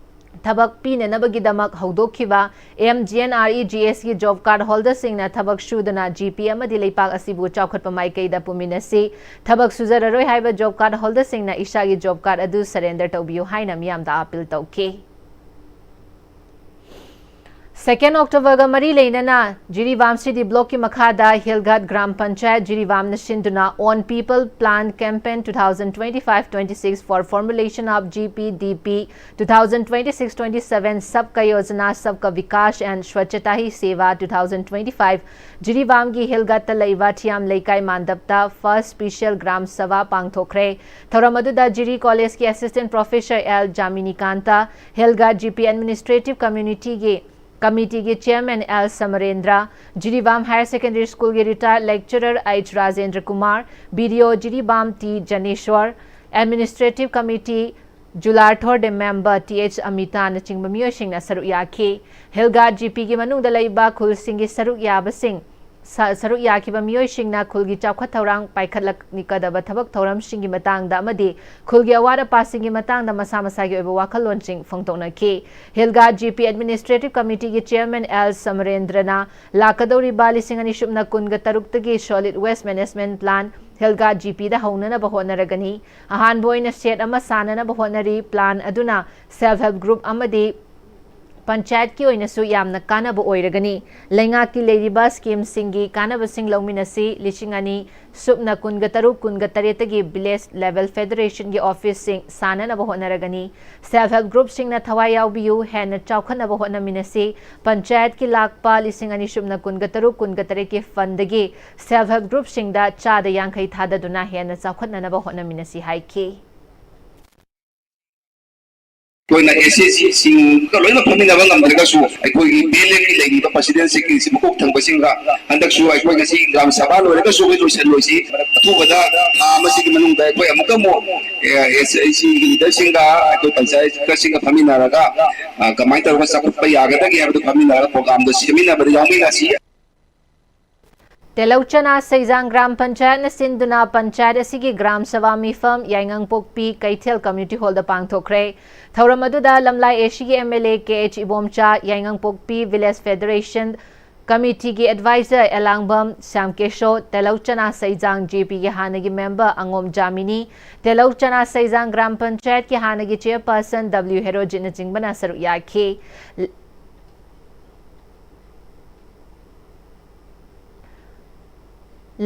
ꯊꯕꯛ ꯄꯤꯅꯅꯕꯒꯤꯗꯃꯛ ꯍꯧꯗꯣꯛꯈꯤꯕ M G N R E G Sꯒꯤ ꯖꯣꯕ ꯀꯥꯔꯗ ꯍꯣꯜꯗꯔꯁꯤꯡꯅ ꯊꯕꯛ ꯁꯨꯗꯨꯅ ꯖꯤ ꯄꯤ ꯑꯃꯗꯤ ꯂꯩꯄꯥꯛ ꯑꯁꯤꯕꯨ ꯆꯥꯎꯈꯠꯄ ꯃꯥꯏꯀꯩꯗ ꯄꯨꯃꯤꯟꯅꯁꯤ꯫ ꯊꯕꯛ ꯁꯨꯖꯔꯔꯣꯏ ꯍꯥꯏꯕ ꯖꯣꯕ ꯀꯥꯔꯗ ꯍꯣꯜꯗꯔꯁꯤꯡꯅ ꯏꯁꯥꯒꯤ ꯖꯣꯕ ꯀꯥꯔꯗ ꯑꯗꯨ ꯁꯔꯦꯟꯗꯔ ꯇꯧꯕꯤꯌꯨ ꯍꯥꯏꯅ ꯃꯤꯌꯥꯝꯗ ꯑꯥꯄꯤꯜ ꯇꯧꯈꯤ꯫ Second October ꯒ ꯃꯔꯤ ꯂꯩꯅꯅ ꯖꯤꯔꯤꯕꯥꯝ ꯁꯤꯇꯤ ꯕ꯭ꯂꯣꯛꯀꯤ ꯃꯈꯥꯗ ꯍꯤꯜꯒꯥꯠ ꯒ꯭ꯔꯥꯝ ꯄꯟꯆꯥꯌꯠ ꯖꯤꯔꯤꯕꯥꯝꯅ ꯁꯤꯟꯗꯨꯅ On People Plan Campaign two thousand twenty-five twenty-six for formulation of G P D P two thousand twenty-six twenty-seven Sabka Yojana Sabka Vikash and Swachhata Hi Seva two thousand twenty-five ꯖꯤꯔꯤꯕꯥꯝꯒꯤ ꯍꯤꯜꯒꯥꯠꯇ ꯂꯩꯕ ꯊꯤꯌꯥꯝ ꯂꯩꯀꯥꯏ ꯃꯥꯟꯗꯞꯇ First Special ꯒ꯭ꯔꯥꯝ ꯁꯚꯥ ꯄꯥꯡꯊꯣꯛꯈ꯭ꯔꯦ꯫ ꯊꯧꯔꯝ ꯑꯗꯨꯗ ꯖꯤꯔꯤ ꯀꯣꯂꯦꯖꯀꯤ Assistant Professor L Jaminikanta, Hilghat G P Administrative Communityꯒꯤ ꯀꯃꯤꯇꯤꯒꯤ Chairman L Samarendra, Jiribam Higher Secondary Schoolꯒꯤ Retired Lecturer H Rajendra Kumar, B D O Jiribam T Janeswar, Administrative Committee Jularthor ꯗꯦ ꯃꯦꯝꯕꯔ ꯇꯤ ꯑꯩꯆ ꯑꯃꯤꯇꯥꯅꯆꯤꯡꯕ ꯃꯤꯑꯣꯏꯁꯤꯡꯅ ꯁꯔꯨꯛ ꯌꯥꯈꯤ꯫ ꯍꯤꯜꯒꯥꯠ ꯖꯤ ꯄꯤꯒꯤ ꯃꯅꯨꯡꯗ ꯂꯩꯕ ꯈꯨꯜꯁꯤꯡꯒꯤ ꯁꯔꯨꯛ ꯌꯥꯕꯁꯤꯡ, ꯁ-, ꯁꯔꯨꯛ ꯌꯥꯈꯤꯕ ꯃꯤꯑꯣꯏꯁꯤꯡꯅ ꯈꯨꯜꯒꯤ ꯆꯥꯎꯈꯠ ꯊꯧꯔꯥꯡ ꯄꯥꯏꯈꯠꯂꯛꯀꯗꯕ ꯊꯕꯛ ꯊꯧꯔꯝꯁꯤꯡꯒꯤ ꯃꯇꯥꯡꯗ ꯑꯃꯗꯤ ꯈꯨꯜꯒꯤ ꯑꯋꯥꯠ ꯑꯄꯥꯁꯤꯡꯒꯤ ꯃꯇꯥꯡꯗ ꯃꯁꯥ ꯃꯁꯥꯒꯤ ꯑꯣꯏꯕ ꯋꯥꯈꯜꯂꯣꯟꯁꯤꯡ ꯐꯣꯡꯗꯣꯛꯅꯈꯤ꯫ ꯍꯤꯜꯒꯥꯠ ꯖꯤ ꯄꯤ Administrative Committeeꯒꯤ Chairman ꯑꯦꯜ ꯁꯃꯔꯦꯟꯗ꯭ꯔꯅ ꯂꯥꯛꯀꯗꯧꯔꯤꯕ ꯂꯤꯁꯤꯡ ꯑꯅꯤ ꯁꯨꯞꯅ ꯀꯨꯟꯒ ꯇꯔꯨꯛꯇꯒꯤ Solid Waste Management Plan Hilghat G ꯄꯤꯗ ꯍꯧꯅꯅꯕ ꯍꯣꯠꯅꯔꯒꯅꯤ꯫ ꯑꯍꯥꯟꯕ ꯑꯣꯏꯅ shed ꯑꯃ ꯁꯥꯅꯅꯕ ꯍꯣꯠꯅꯔꯤ꯫ Plan ꯑꯗꯨꯅ Self Help Group ꯑꯃꯗꯤ ꯄꯟꯆꯥꯌꯠꯀꯤ ꯑꯣꯏꯅꯁꯨ ꯌꯥꯝꯅ ꯀꯥꯟꯅꯕ ꯑꯣꯏꯔꯒꯅꯤ꯫ ꯂꯩꯉꯥꯛꯀꯤ ꯂꯩꯔꯤꯕ schemeꯁꯤꯡꯒꯤ ꯀꯥꯟꯅꯕꯁꯤꯡ ꯂꯧꯃꯤꯟꯅꯁꯤ꯫ ꯂꯤꯁꯤꯡ ꯑꯅꯤ ꯁꯨꯞꯅ ꯀꯨꯟꯒ ꯇꯔꯨꯛ ꯀꯨꯟꯒ ꯇꯔꯦꯠꯇꯒꯤ Village Level Federationꯒꯤ officeꯁꯤꯡ ꯁꯥꯅꯅꯕ ꯍꯣꯠꯅꯔꯒꯅꯤ꯫ Self Help Groupꯁꯤꯡꯅ ꯊꯋꯥꯏ ꯌꯥꯎꯕꯤꯌꯨ, ꯍꯦꯟꯅ ꯆꯥꯎꯈꯠꯅꯕ ꯍꯣꯠꯅꯃꯤꯟꯅꯁꯤ꯫ ꯄꯟꯆꯥꯌꯠꯀꯤ ꯂꯥꯛꯄ ꯂꯤꯁꯤꯡ ꯑꯅꯤ ꯁꯨꯞꯅ ꯀꯨꯟꯒ ꯇꯔꯨꯛ ꯀꯨꯟꯒ ꯇꯔꯦꯠꯀꯤ fundꯗꯒꯤ Self Help Groupꯁꯤꯡꯗ ꯆꯥꯗ ꯌꯥꯡꯈꯩ ꯊꯥꯗꯗꯨꯅ ꯍꯦꯟꯅ ꯆꯥꯎꯈꯠꯅꯅꯕ ꯍꯣꯠꯅꯃꯤꯟꯅꯁꯤ ꯍꯥꯏꯈꯤ꯫ ꯑꯩꯈꯣꯏꯅ ꯑꯦꯁ ꯑꯦꯁ ꯁꯤꯁꯤꯡꯒ ꯂꯣꯏꯅ ꯐꯝꯃꯤꯟꯅꯕ ꯉꯝꯗ꯭ꯔꯒꯁꯨ, ꯑꯩꯈꯣꯏꯒꯤ ꯕꯤ ꯑꯦꯜ ꯑꯦꯐꯀꯤ ꯂꯩꯔꯤꯕ ꯄ꯭ꯔꯁꯤꯗꯦꯟꯁꯤꯡꯒꯤ ꯃꯀꯣꯛ ꯊꯪꯕꯁꯤꯡꯒ ꯍꯟꯗꯛꯁꯨ ꯑꯩꯈꯣꯏ ꯉꯁꯤ ꯒ꯭ꯔꯥꯝ ꯁꯚꯥ ꯂꯣꯏꯔꯒꯁꯨ ꯑꯩꯈꯣꯏ ꯂꯣꯏꯁꯤꯜꯂꯣꯏꯁꯤ꯫ ꯑꯊꯨꯕꯗ ꯊꯥ ꯑꯃꯁꯤꯒꯤ ꯃꯅꯨꯡꯗ ꯑꯩꯈꯣꯏ ꯑꯃꯨꯛꯀ ꯑꯃꯨꯛ, ꯑꯦ, ꯑꯦꯁ ꯑꯦꯁ ꯁꯤꯒꯤ ꯂꯤꯗꯔꯁꯤꯡꯒ, ꯑꯩꯈꯣꯏ ꯄꯟꯆꯥꯌꯠꯀꯁꯤꯡꯒ ꯐꯝꯃꯤꯟꯅꯔꯒ, ꯑ, ꯀꯃꯥꯏꯅ ꯇꯧꯔꯒ ꯆꯥꯎꯈꯠꯄ ꯌꯥꯒꯗꯒꯦ ꯍꯥꯏꯕꯗꯨ ꯐꯝꯃꯤꯟꯅꯔꯒ ꯄ꯭ꯔꯣꯒ꯭ꯔꯥꯝꯗꯣ ꯁꯦꯝꯃꯤꯟꯅꯕꯗ ꯌꯥꯎꯃꯤꯟꯅꯁꯤ꯫ ꯇꯦꯂꯧꯆꯅꯥ ꯁꯩꯖꯥꯡ ꯒ꯭ꯔꯥꯝ ꯄꯟꯆꯥꯌꯠꯅ ꯁꯤꯟꯗꯨꯅ ꯄꯟꯆꯥꯌꯠ ꯑꯁꯤꯒꯤ ꯒ꯭ꯔꯥꯝ ꯁꯚꯥ ꯃꯤꯐꯝ ꯌꯥꯏꯉꯪꯄꯣꯛꯄꯤ ꯀꯩꯊꯦꯜ ꯀꯝꯃ꯭ꯌꯨꯅꯤꯇꯤ ꯍꯣꯜꯗ ꯄꯥꯡꯊꯣꯛꯈ꯭ꯔꯦ꯫ ꯊꯧꯔꯝ ꯑꯗꯨꯗ ꯂꯝꯂꯥꯏ ꯑꯦꯁꯤꯒꯤ M L A K H Ibomcha, Yaingangpokpi village federation ꯀꯃꯤꯇꯤꯒꯤ ꯑꯦꯗꯚꯥꯏꯖꯔ ꯑꯦꯂꯥꯡꯕꯝ ꯁ꯭ꯌꯥꯝꯀꯦꯁꯣ, ꯇꯦꯂꯧꯆꯅꯥ ꯁꯩꯖꯥꯡ ꯖꯦ ꯄꯤꯒꯤ ꯍꯥꯟꯅꯒꯤ ꯃꯦꯝꯕꯔ ꯑꯉꯣꯝ ꯖꯥꯃꯤꯅꯤ, ꯇꯦꯂꯧꯆꯅꯥ ꯁꯩꯖꯥꯡ ꯒ꯭ꯔꯥꯝ ꯄꯟꯆꯥꯌꯠꯀꯤ ꯍꯥꯟꯅꯒꯤ ꯆꯦꯌꯔꯄꯔꯁꯟ ꯗꯕ꯭ꯂꯤꯌꯨ ꯍꯦꯔꯣꯖꯤꯠꯅꯆꯤꯡꯕꯅ ꯁꯔꯨꯛ ꯌꯥꯈꯤ꯫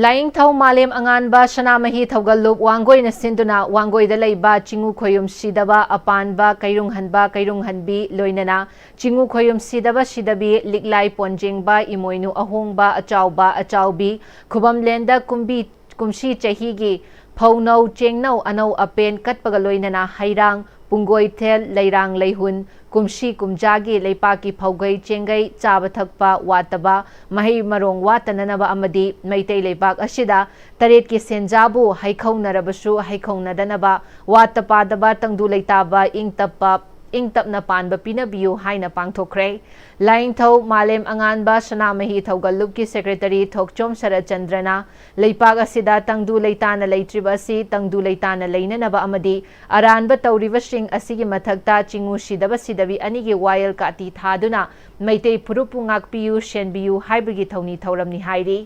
ꯂꯥꯏꯅꯤꯡꯊꯧ ꯃꯥꯂꯦꯝ ꯑꯉꯥꯟꯕ ꯁꯅꯥꯃꯍꯤ ꯊꯧꯒꯜꯂꯨꯞ ꯋꯥꯡꯒꯣꯏꯅ ꯁꯤꯟꯗꯨꯅ ꯋꯥꯡꯒꯣꯏꯗ ꯂꯩꯕ ꯆꯤꯡꯉꯨ ꯈꯣꯌꯨꯝ ꯁꯤꯗꯕ ꯑꯄꯥꯟꯕ ꯀꯩꯔꯨꯡꯍꯟꯕ ꯀꯩꯔꯨꯡꯍꯟꯕꯤ ꯂꯣꯏꯅꯅ ꯆꯤꯡꯉꯨ ꯈꯣꯌꯨꯝ ꯁꯤꯗꯕ ꯁꯤꯗꯕꯤ ꯂꯤꯛꯂꯥꯏ ꯄꯣꯟꯖꯦꯡꯕ ꯏꯃꯣꯏꯅꯨ ꯑꯍꯣꯡꯕ ꯑꯆꯥꯎꯕ ꯑꯆꯥꯎꯕꯤ ꯈꯨꯕꯝꯂꯦꯟꯗ ꯀꯨꯝꯕꯤ ꯀꯨꯝꯁꯤ ꯆꯍꯤꯒꯤ ꯐꯧꯅꯧ ꯆꯦꯡꯅꯧ ꯑꯅꯧ ꯑꯄꯦꯟ ꯀꯠꯄꯒ ꯂꯣꯏꯅꯅ ꯍꯩꯔꯥꯡ ꯄꯨꯡꯒꯣꯏꯊꯦꯜ ꯂꯩꯔꯥꯡ ꯂꯩꯍꯨꯟ ꯀꯨꯝꯁꯤ ꯀꯨꯝꯖꯥꯒꯤ ꯂꯩꯄꯥꯛꯀꯤ ꯐꯧꯒꯩ ꯆꯦꯡꯒꯩ ꯆꯥꯕ ꯊꯛꯄ ꯋꯥꯠꯇꯕ ꯃꯍꯩ ꯃꯔꯣꯡ ꯋꯥꯠꯇꯅꯅꯕ ꯑꯃꯗꯤ ꯃꯩꯇꯩ ꯂꯩꯕꯥꯛ ꯑꯁꯤꯗ ꯇꯔꯦꯠꯀꯤ ꯁꯦꯟꯖꯥꯕꯨ ꯍꯩꯈꯧꯅꯔꯕꯁꯨ ꯍꯩꯈꯧꯅꯗꯅꯕ ꯋꯥꯠꯇ ꯄꯥꯗꯕ ꯇꯪꯗꯨ ꯂꯩꯇꯥꯕ ꯏꯪ ꯇꯞꯄ ꯏꯪ ꯇꯞꯅ ꯄꯥꯟꯕ ꯄꯤꯅꯕꯤꯌꯨ ꯍꯥꯏꯅ ꯄꯥꯡꯊꯣꯛꯈ꯭ꯔꯦ꯫ ꯂꯥꯏꯅꯤꯡꯊꯧ ꯃꯥꯂꯦꯝ ꯑꯉꯥꯟꯕ ꯁꯅꯥꯃꯍꯤ ꯊꯧꯒꯜꯂꯨꯞꯀꯤ ꯁꯦꯀ꯭ꯔꯦꯇꯔꯤ ꯊꯣꯛꯆꯣꯝ ꯁꯔꯠꯆꯟꯗ꯭ꯔꯅ ꯂꯩꯄꯥꯛ ꯑꯁꯤꯗ ꯇꯪꯗꯨ ꯂꯩꯇꯥꯅ ꯂꯩꯇ꯭ꯔꯤꯕ ꯑꯁꯤ ꯇꯪꯗꯨ ꯂꯩꯇꯥꯅ ꯂꯩꯅꯅꯕ ꯑꯃꯗꯤ ꯑꯔꯥꯟꯕ ꯇꯧꯔꯤꯕꯁꯤꯡ ꯑꯁꯤꯒꯤ ꯃꯊꯛꯇ ꯆꯤꯡꯉꯨ ꯁꯤꯗꯕ ꯁꯤꯗꯕꯤ ꯑꯅꯤꯒꯤ ꯋꯥꯌꯦꯜ ꯀꯥꯇꯤ ꯊꯥꯗꯨꯅ ꯃꯩꯇꯩ ꯐꯨꯔꯨꯞꯄꯨ ꯉꯥꯛꯄꯤꯌꯨ, ꯁꯦꯟꯕꯤꯌꯨ ꯍꯥꯏꯕꯒꯤ ꯊꯧꯅꯤ ꯊꯧꯔꯝꯅꯤ ꯍꯥꯏꯔꯤ꯫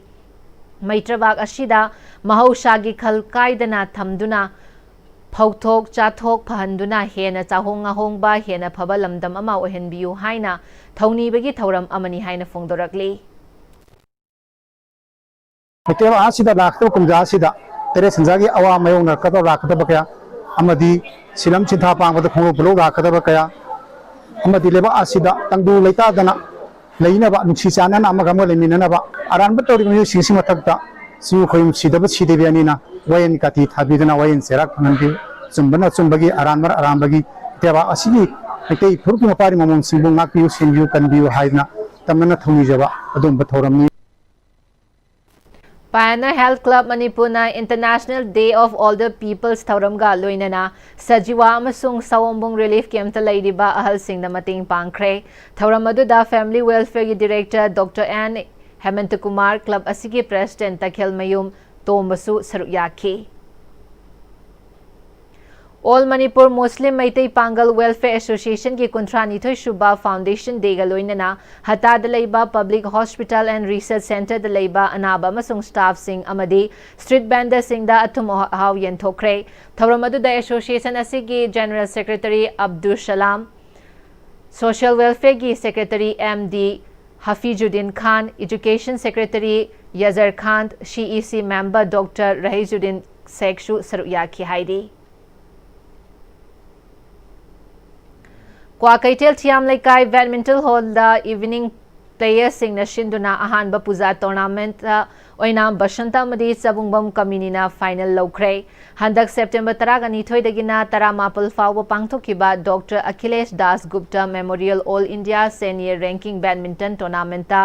ꯃꯩꯇ꯭ꯔꯕꯥꯛ ꯑꯁꯤꯗ ꯃꯍꯧꯁꯥꯒꯤ ꯈꯜ ꯀꯥꯏꯗꯅ ꯊꯝꯗꯨꯅ ꯐꯧꯊꯣꯛ ꯆꯥꯊꯣꯛ ꯐꯍꯟꯗꯨꯅ ꯍꯦꯟꯅ ꯆꯥꯍꯣꯡ ꯉꯥꯍꯣꯡꯕ ꯍꯦꯟꯅ ꯐꯕ ꯂꯝꯗꯝ ꯑꯃ ꯑꯣꯏꯍꯟꯕꯤꯌꯨ ꯍꯥꯏꯅ ꯊꯧꯅꯤꯕꯒꯤ ꯊꯧꯔꯝ ꯑꯃꯅꯤ ꯍꯥꯏꯅ ꯐꯣꯡꯗꯣꯔꯛꯂꯤ꯫ ꯃꯩꯇꯩ ꯂꯩꯕꯥꯛ ꯑꯁꯤꯗ ꯂꯥꯛꯀꯗꯕ ꯀꯨꯝꯖꯥ ꯑꯁꯤꯗ ꯇꯔꯦꯠ ꯁꯦꯟꯖꯥꯒꯤ ꯑꯋꯥ ꯃꯥꯌꯣꯛꯅꯔꯛꯀꯗꯕ ꯂꯥꯛꯀꯗꯕ ꯀꯌꯥ ꯑꯃꯗꯤ ꯁꯤꯂꯝ ꯁꯤꯟꯊꯥ ꯄꯥꯡꯕꯗ ꯈꯣꯡꯂꯣꯞ ꯄꯨꯂꯣꯛ ꯂꯥꯛꯀꯗꯕ ꯀꯌꯥ ꯑꯃꯗꯤ ꯂꯩꯕꯥꯛ ꯑꯁꯤꯗ ꯇꯪꯗꯨ ꯂꯩꯇꯥꯗꯅ ꯂꯩꯅꯕ, ꯅꯨꯡꯁꯤ ꯆꯥꯟꯅꯅ ꯑꯃꯒ ꯑꯃꯒ ꯂꯩꯃꯤꯟꯅꯅꯕ ꯑꯔꯥꯟꯕ ꯇꯧꯔꯤꯕ ꯃꯤꯑꯣꯏꯁꯤꯡꯁꯤ ꯃꯊꯛꯇ ꯆꯤꯡ ꯈꯣꯌꯨꯝ ꯁꯤꯗꯕ ꯁꯤꯗꯕꯤ ꯑꯅꯤꯅ ꯋꯥꯌꯦꯟ ꯀꯥꯇꯤ ꯊꯥꯕꯤꯗꯨꯅ ꯋꯥꯌꯦꯟ ꯆꯩꯔꯥꯛ ꯐꯪꯍꯟꯕꯤꯌꯨ꯫ ꯑꯆꯨꯝꯕꯅ ꯑꯆꯨꯝꯕꯒꯤ, ꯑꯔꯥꯟꯕꯅ ꯑꯔꯥꯟꯕꯒꯤ ꯂꯩꯕꯥꯛ ꯑꯁꯤꯒꯤ ꯃꯩꯇꯩ ꯐꯨꯔꯨꯞꯀꯤ ꯃꯄꯥꯔꯤ ꯃꯃꯣꯟꯁꯤꯡꯕꯨ ꯉꯥꯛꯄꯤꯌꯨ, ꯁꯦꯟꯕꯤꯌꯨ, ꯀꯟꯕꯤꯌꯨ ꯍꯥꯏꯗꯅ ꯇꯝꯅꯅ ꯊꯧꯅꯤꯖꯕ ꯑꯗꯨꯒꯨꯝꯕ ꯊꯧꯔꯝꯅꯤ꯫ Pioneer Health Club ꯃꯅꯤꯄꯨꯔꯅ International Day of Older People's ꯊꯧꯔꯝꯒ ꯂꯣꯏꯅꯅ ꯁꯖꯤꯋꯥ ꯑꯃꯁꯨꯡ ꯁꯑꯣꯝꯕꯨꯡ ꯔꯤꯂꯤꯐ ꯀꯦꯝꯞꯇ ꯂꯩꯔꯤꯕ ꯑꯍꯜꯁꯤꯡꯗ ꯃꯇꯦꯡ ꯄꯥꯡꯈ꯭ꯔꯦ꯫ ꯊꯧꯔꯝ ꯑꯗꯨꯗ Family Welfareꯒꯤ Director Doctor N ꯍꯦꯃꯟꯇꯀꯨꯃꯥꯔ, club ꯑꯁꯤꯒꯤ President ꯇꯈꯦꯜꯃꯌꯨꯝ ꯇꯣꯝꯕꯁꯨ ꯁꯔꯨꯛ ꯌꯥꯈꯤ꯫ All Manipur Muslim ꯃꯩꯇꯩ ꯄꯥꯡꯒꯜ Welfare Associationꯒꯤ ꯀꯨꯟꯊ꯭ꯔꯥ ꯅꯤꯊꯣꯏ ꯁꯨꯕ Foundation Dayꯒ ꯂꯣꯏꯅꯅ ꯍꯇꯥꯗ ꯂꯩꯕ Public Hospital and Research Centreꯗ ꯂꯩꯕ ꯑꯅꯥꯕ ꯑꯃꯁꯨꯡ staffꯁꯤꯡ ꯑꯃꯗꯤ street vendorꯁꯤꯡꯗ ꯑꯊꯨꯝ ꯑꯍꯥꯎ ꯌꯦꯟꯊꯣꯛꯈ꯭ꯔꯦ꯫ ꯊꯧꯔꯝ ꯑꯗꯨꯗ association ꯑꯁꯤꯒꯤ General Secretary ꯑꯕꯗꯨꯜ ꯁꯂꯥꯝ, Social Welfareꯒꯤ Secretary M D ꯍꯐꯤꯖꯨꯗꯤꯟ ꯈꯥꯟ, Education Secretary ꯌꯥꯖꯔ ꯈꯥꯟ, ꯁꯤ ꯏ ꯁꯤ ꯃꯦꯝꯕꯔ ꯗꯣꯛꯇꯔ ꯔꯍꯤꯖꯨꯗꯤꯟ ꯁꯦꯈꯁꯨ ꯁꯔꯨꯛ ꯌꯥꯈꯤ ꯍꯥꯏꯔꯤ꯫ ꯀ꯭ꯋꯥꯀꯩꯊꯦꯜ ꯊꯤꯌꯥꯝ ꯂꯩꯀꯥꯏ ꯕꯦꯗꯃꯤꯟꯇꯟ ꯍꯣꯜꯗ ꯏꯚꯤꯅꯤꯡ ꯄ꯭ꯂꯦꯌꯔꯁꯤꯡꯅ ꯁꯤꯟꯗꯨꯅ ꯑꯍꯥꯟꯕ ꯄꯨꯖꯥ ꯇꯣꯔꯅꯥꯃꯦꯟꯠꯇ ꯑꯣꯏꯅ ꯕꯁꯟꯇ ꯑꯃꯗꯤ ꯆꯕꯨꯡꯕꯝ ꯀꯃꯤꯅꯤꯅ ꯐꯥꯏꯅꯦꯜ ꯂꯧꯈ꯭ꯔꯦ꯫ ꯍꯟꯗꯛ ꯁꯦꯞꯇꯦꯝꯕꯔ ꯇꯔꯥꯅꯤꯊꯣꯏꯗꯒꯤꯅ ꯇꯔꯥꯃꯥꯄꯜ ꯐꯥꯎꯕ ꯄꯥꯡꯊꯣꯛꯈꯤꯕ doctor Akhilesh Das Gupta memorial all India senior ranking badminton ꯇꯣꯔꯅꯥꯃꯦꯟꯠꯇ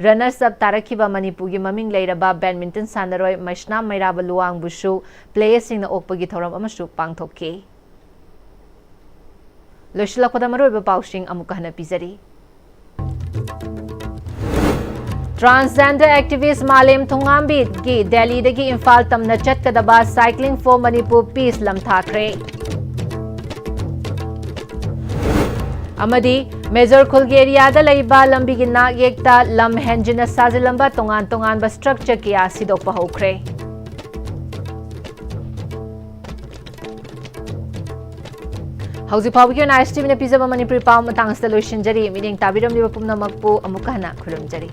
ꯔꯟꯅꯔꯁ ꯑꯞ ꯇꯥꯔꯛꯈꯤꯕ ꯃꯅꯤꯄꯨꯔꯒꯤ ꯃꯃꯤꯡ ꯂꯩꯔꯕ ꯕꯦꯗꯃꯤꯟꯇꯟ ꯁꯥꯟꯅꯔꯣꯏ ꯃꯩꯁꯅꯥꯝ ꯃꯩꯔꯥꯕ ꯂꯨꯋꯥꯡꯕꯨꯁꯨ ꯄ꯭ꯂꯦꯌꯔꯁꯤꯡꯅ ꯑꯣꯛꯄꯒꯤ ꯊꯧꯔꯝ ꯑꯃꯁꯨ ꯄꯥꯡꯊꯣꯛꯈꯤ꯫ ꯂꯣꯏꯁꯤꯜꯂꯛꯄꯗ ꯃꯔꯨꯑꯣꯏꯕ ꯄꯥꯎꯁꯤꯡ ꯑꯃꯨꯛꯀ ꯍꯟꯅ ꯄꯤꯖꯔꯤ꯫ Transgender activist ꯃꯥꯂꯦꯝ ꯊꯣꯉꯥꯝꯕꯤꯒꯤ ꯗꯦꯜꯂꯤꯗꯒꯤ ꯏꯝꯐꯥꯜ ꯇꯝꯅ ꯆꯠꯀꯗꯕ Cycling for Manipur Peace ꯂꯝꯊꯥꯈ꯭ꯔꯦ꯫ ꯑꯃꯗꯤ ꯃꯦꯖꯣꯔ ꯈꯨꯜꯒꯤ ꯑꯦꯔꯤꯌꯥꯗ ꯂꯩꯕ ꯂꯝꯕꯤꯒꯤ ꯅꯥꯛ ꯌꯦꯛꯇ ꯂꯝ ꯍꯦꯟꯖꯤꯟꯅ ꯁꯥꯖꯤꯜꯂꯝꯕ ꯇꯣꯉꯥꯟ ꯇꯣꯉꯥꯟꯕ ꯁ꯭ꯇ꯭ꯔꯛꯆꯔ ꯀꯌꯥ ꯁꯤꯗꯣꯛꯄ ꯍꯧꯈ꯭ꯔꯦ꯫ ꯍꯧꯖꯤꯛ ꯐꯥꯎꯕꯒꯤ ꯑꯣꯏꯅ ꯑꯥꯏ ꯑꯦꯁ ꯇꯤ ꯚꯤꯅ ꯄꯤꯖꯕ ꯃꯅꯤꯄꯨꯔꯤ ꯄꯥꯎ ꯃꯇꯥꯡ ꯑꯁꯤꯗ ꯂꯣꯏꯁꯤꯟꯖꯔꯤ꯫ ꯃꯤꯠꯌꯦꯡ ꯇꯥꯕꯤꯔꯝꯂꯤꯕ ꯄꯨꯝꯅꯃꯛꯄꯨ ꯑꯃꯨꯛꯀ ꯍꯟꯅ ꯈꯨꯔꯨꯝꯖꯔꯤ꯫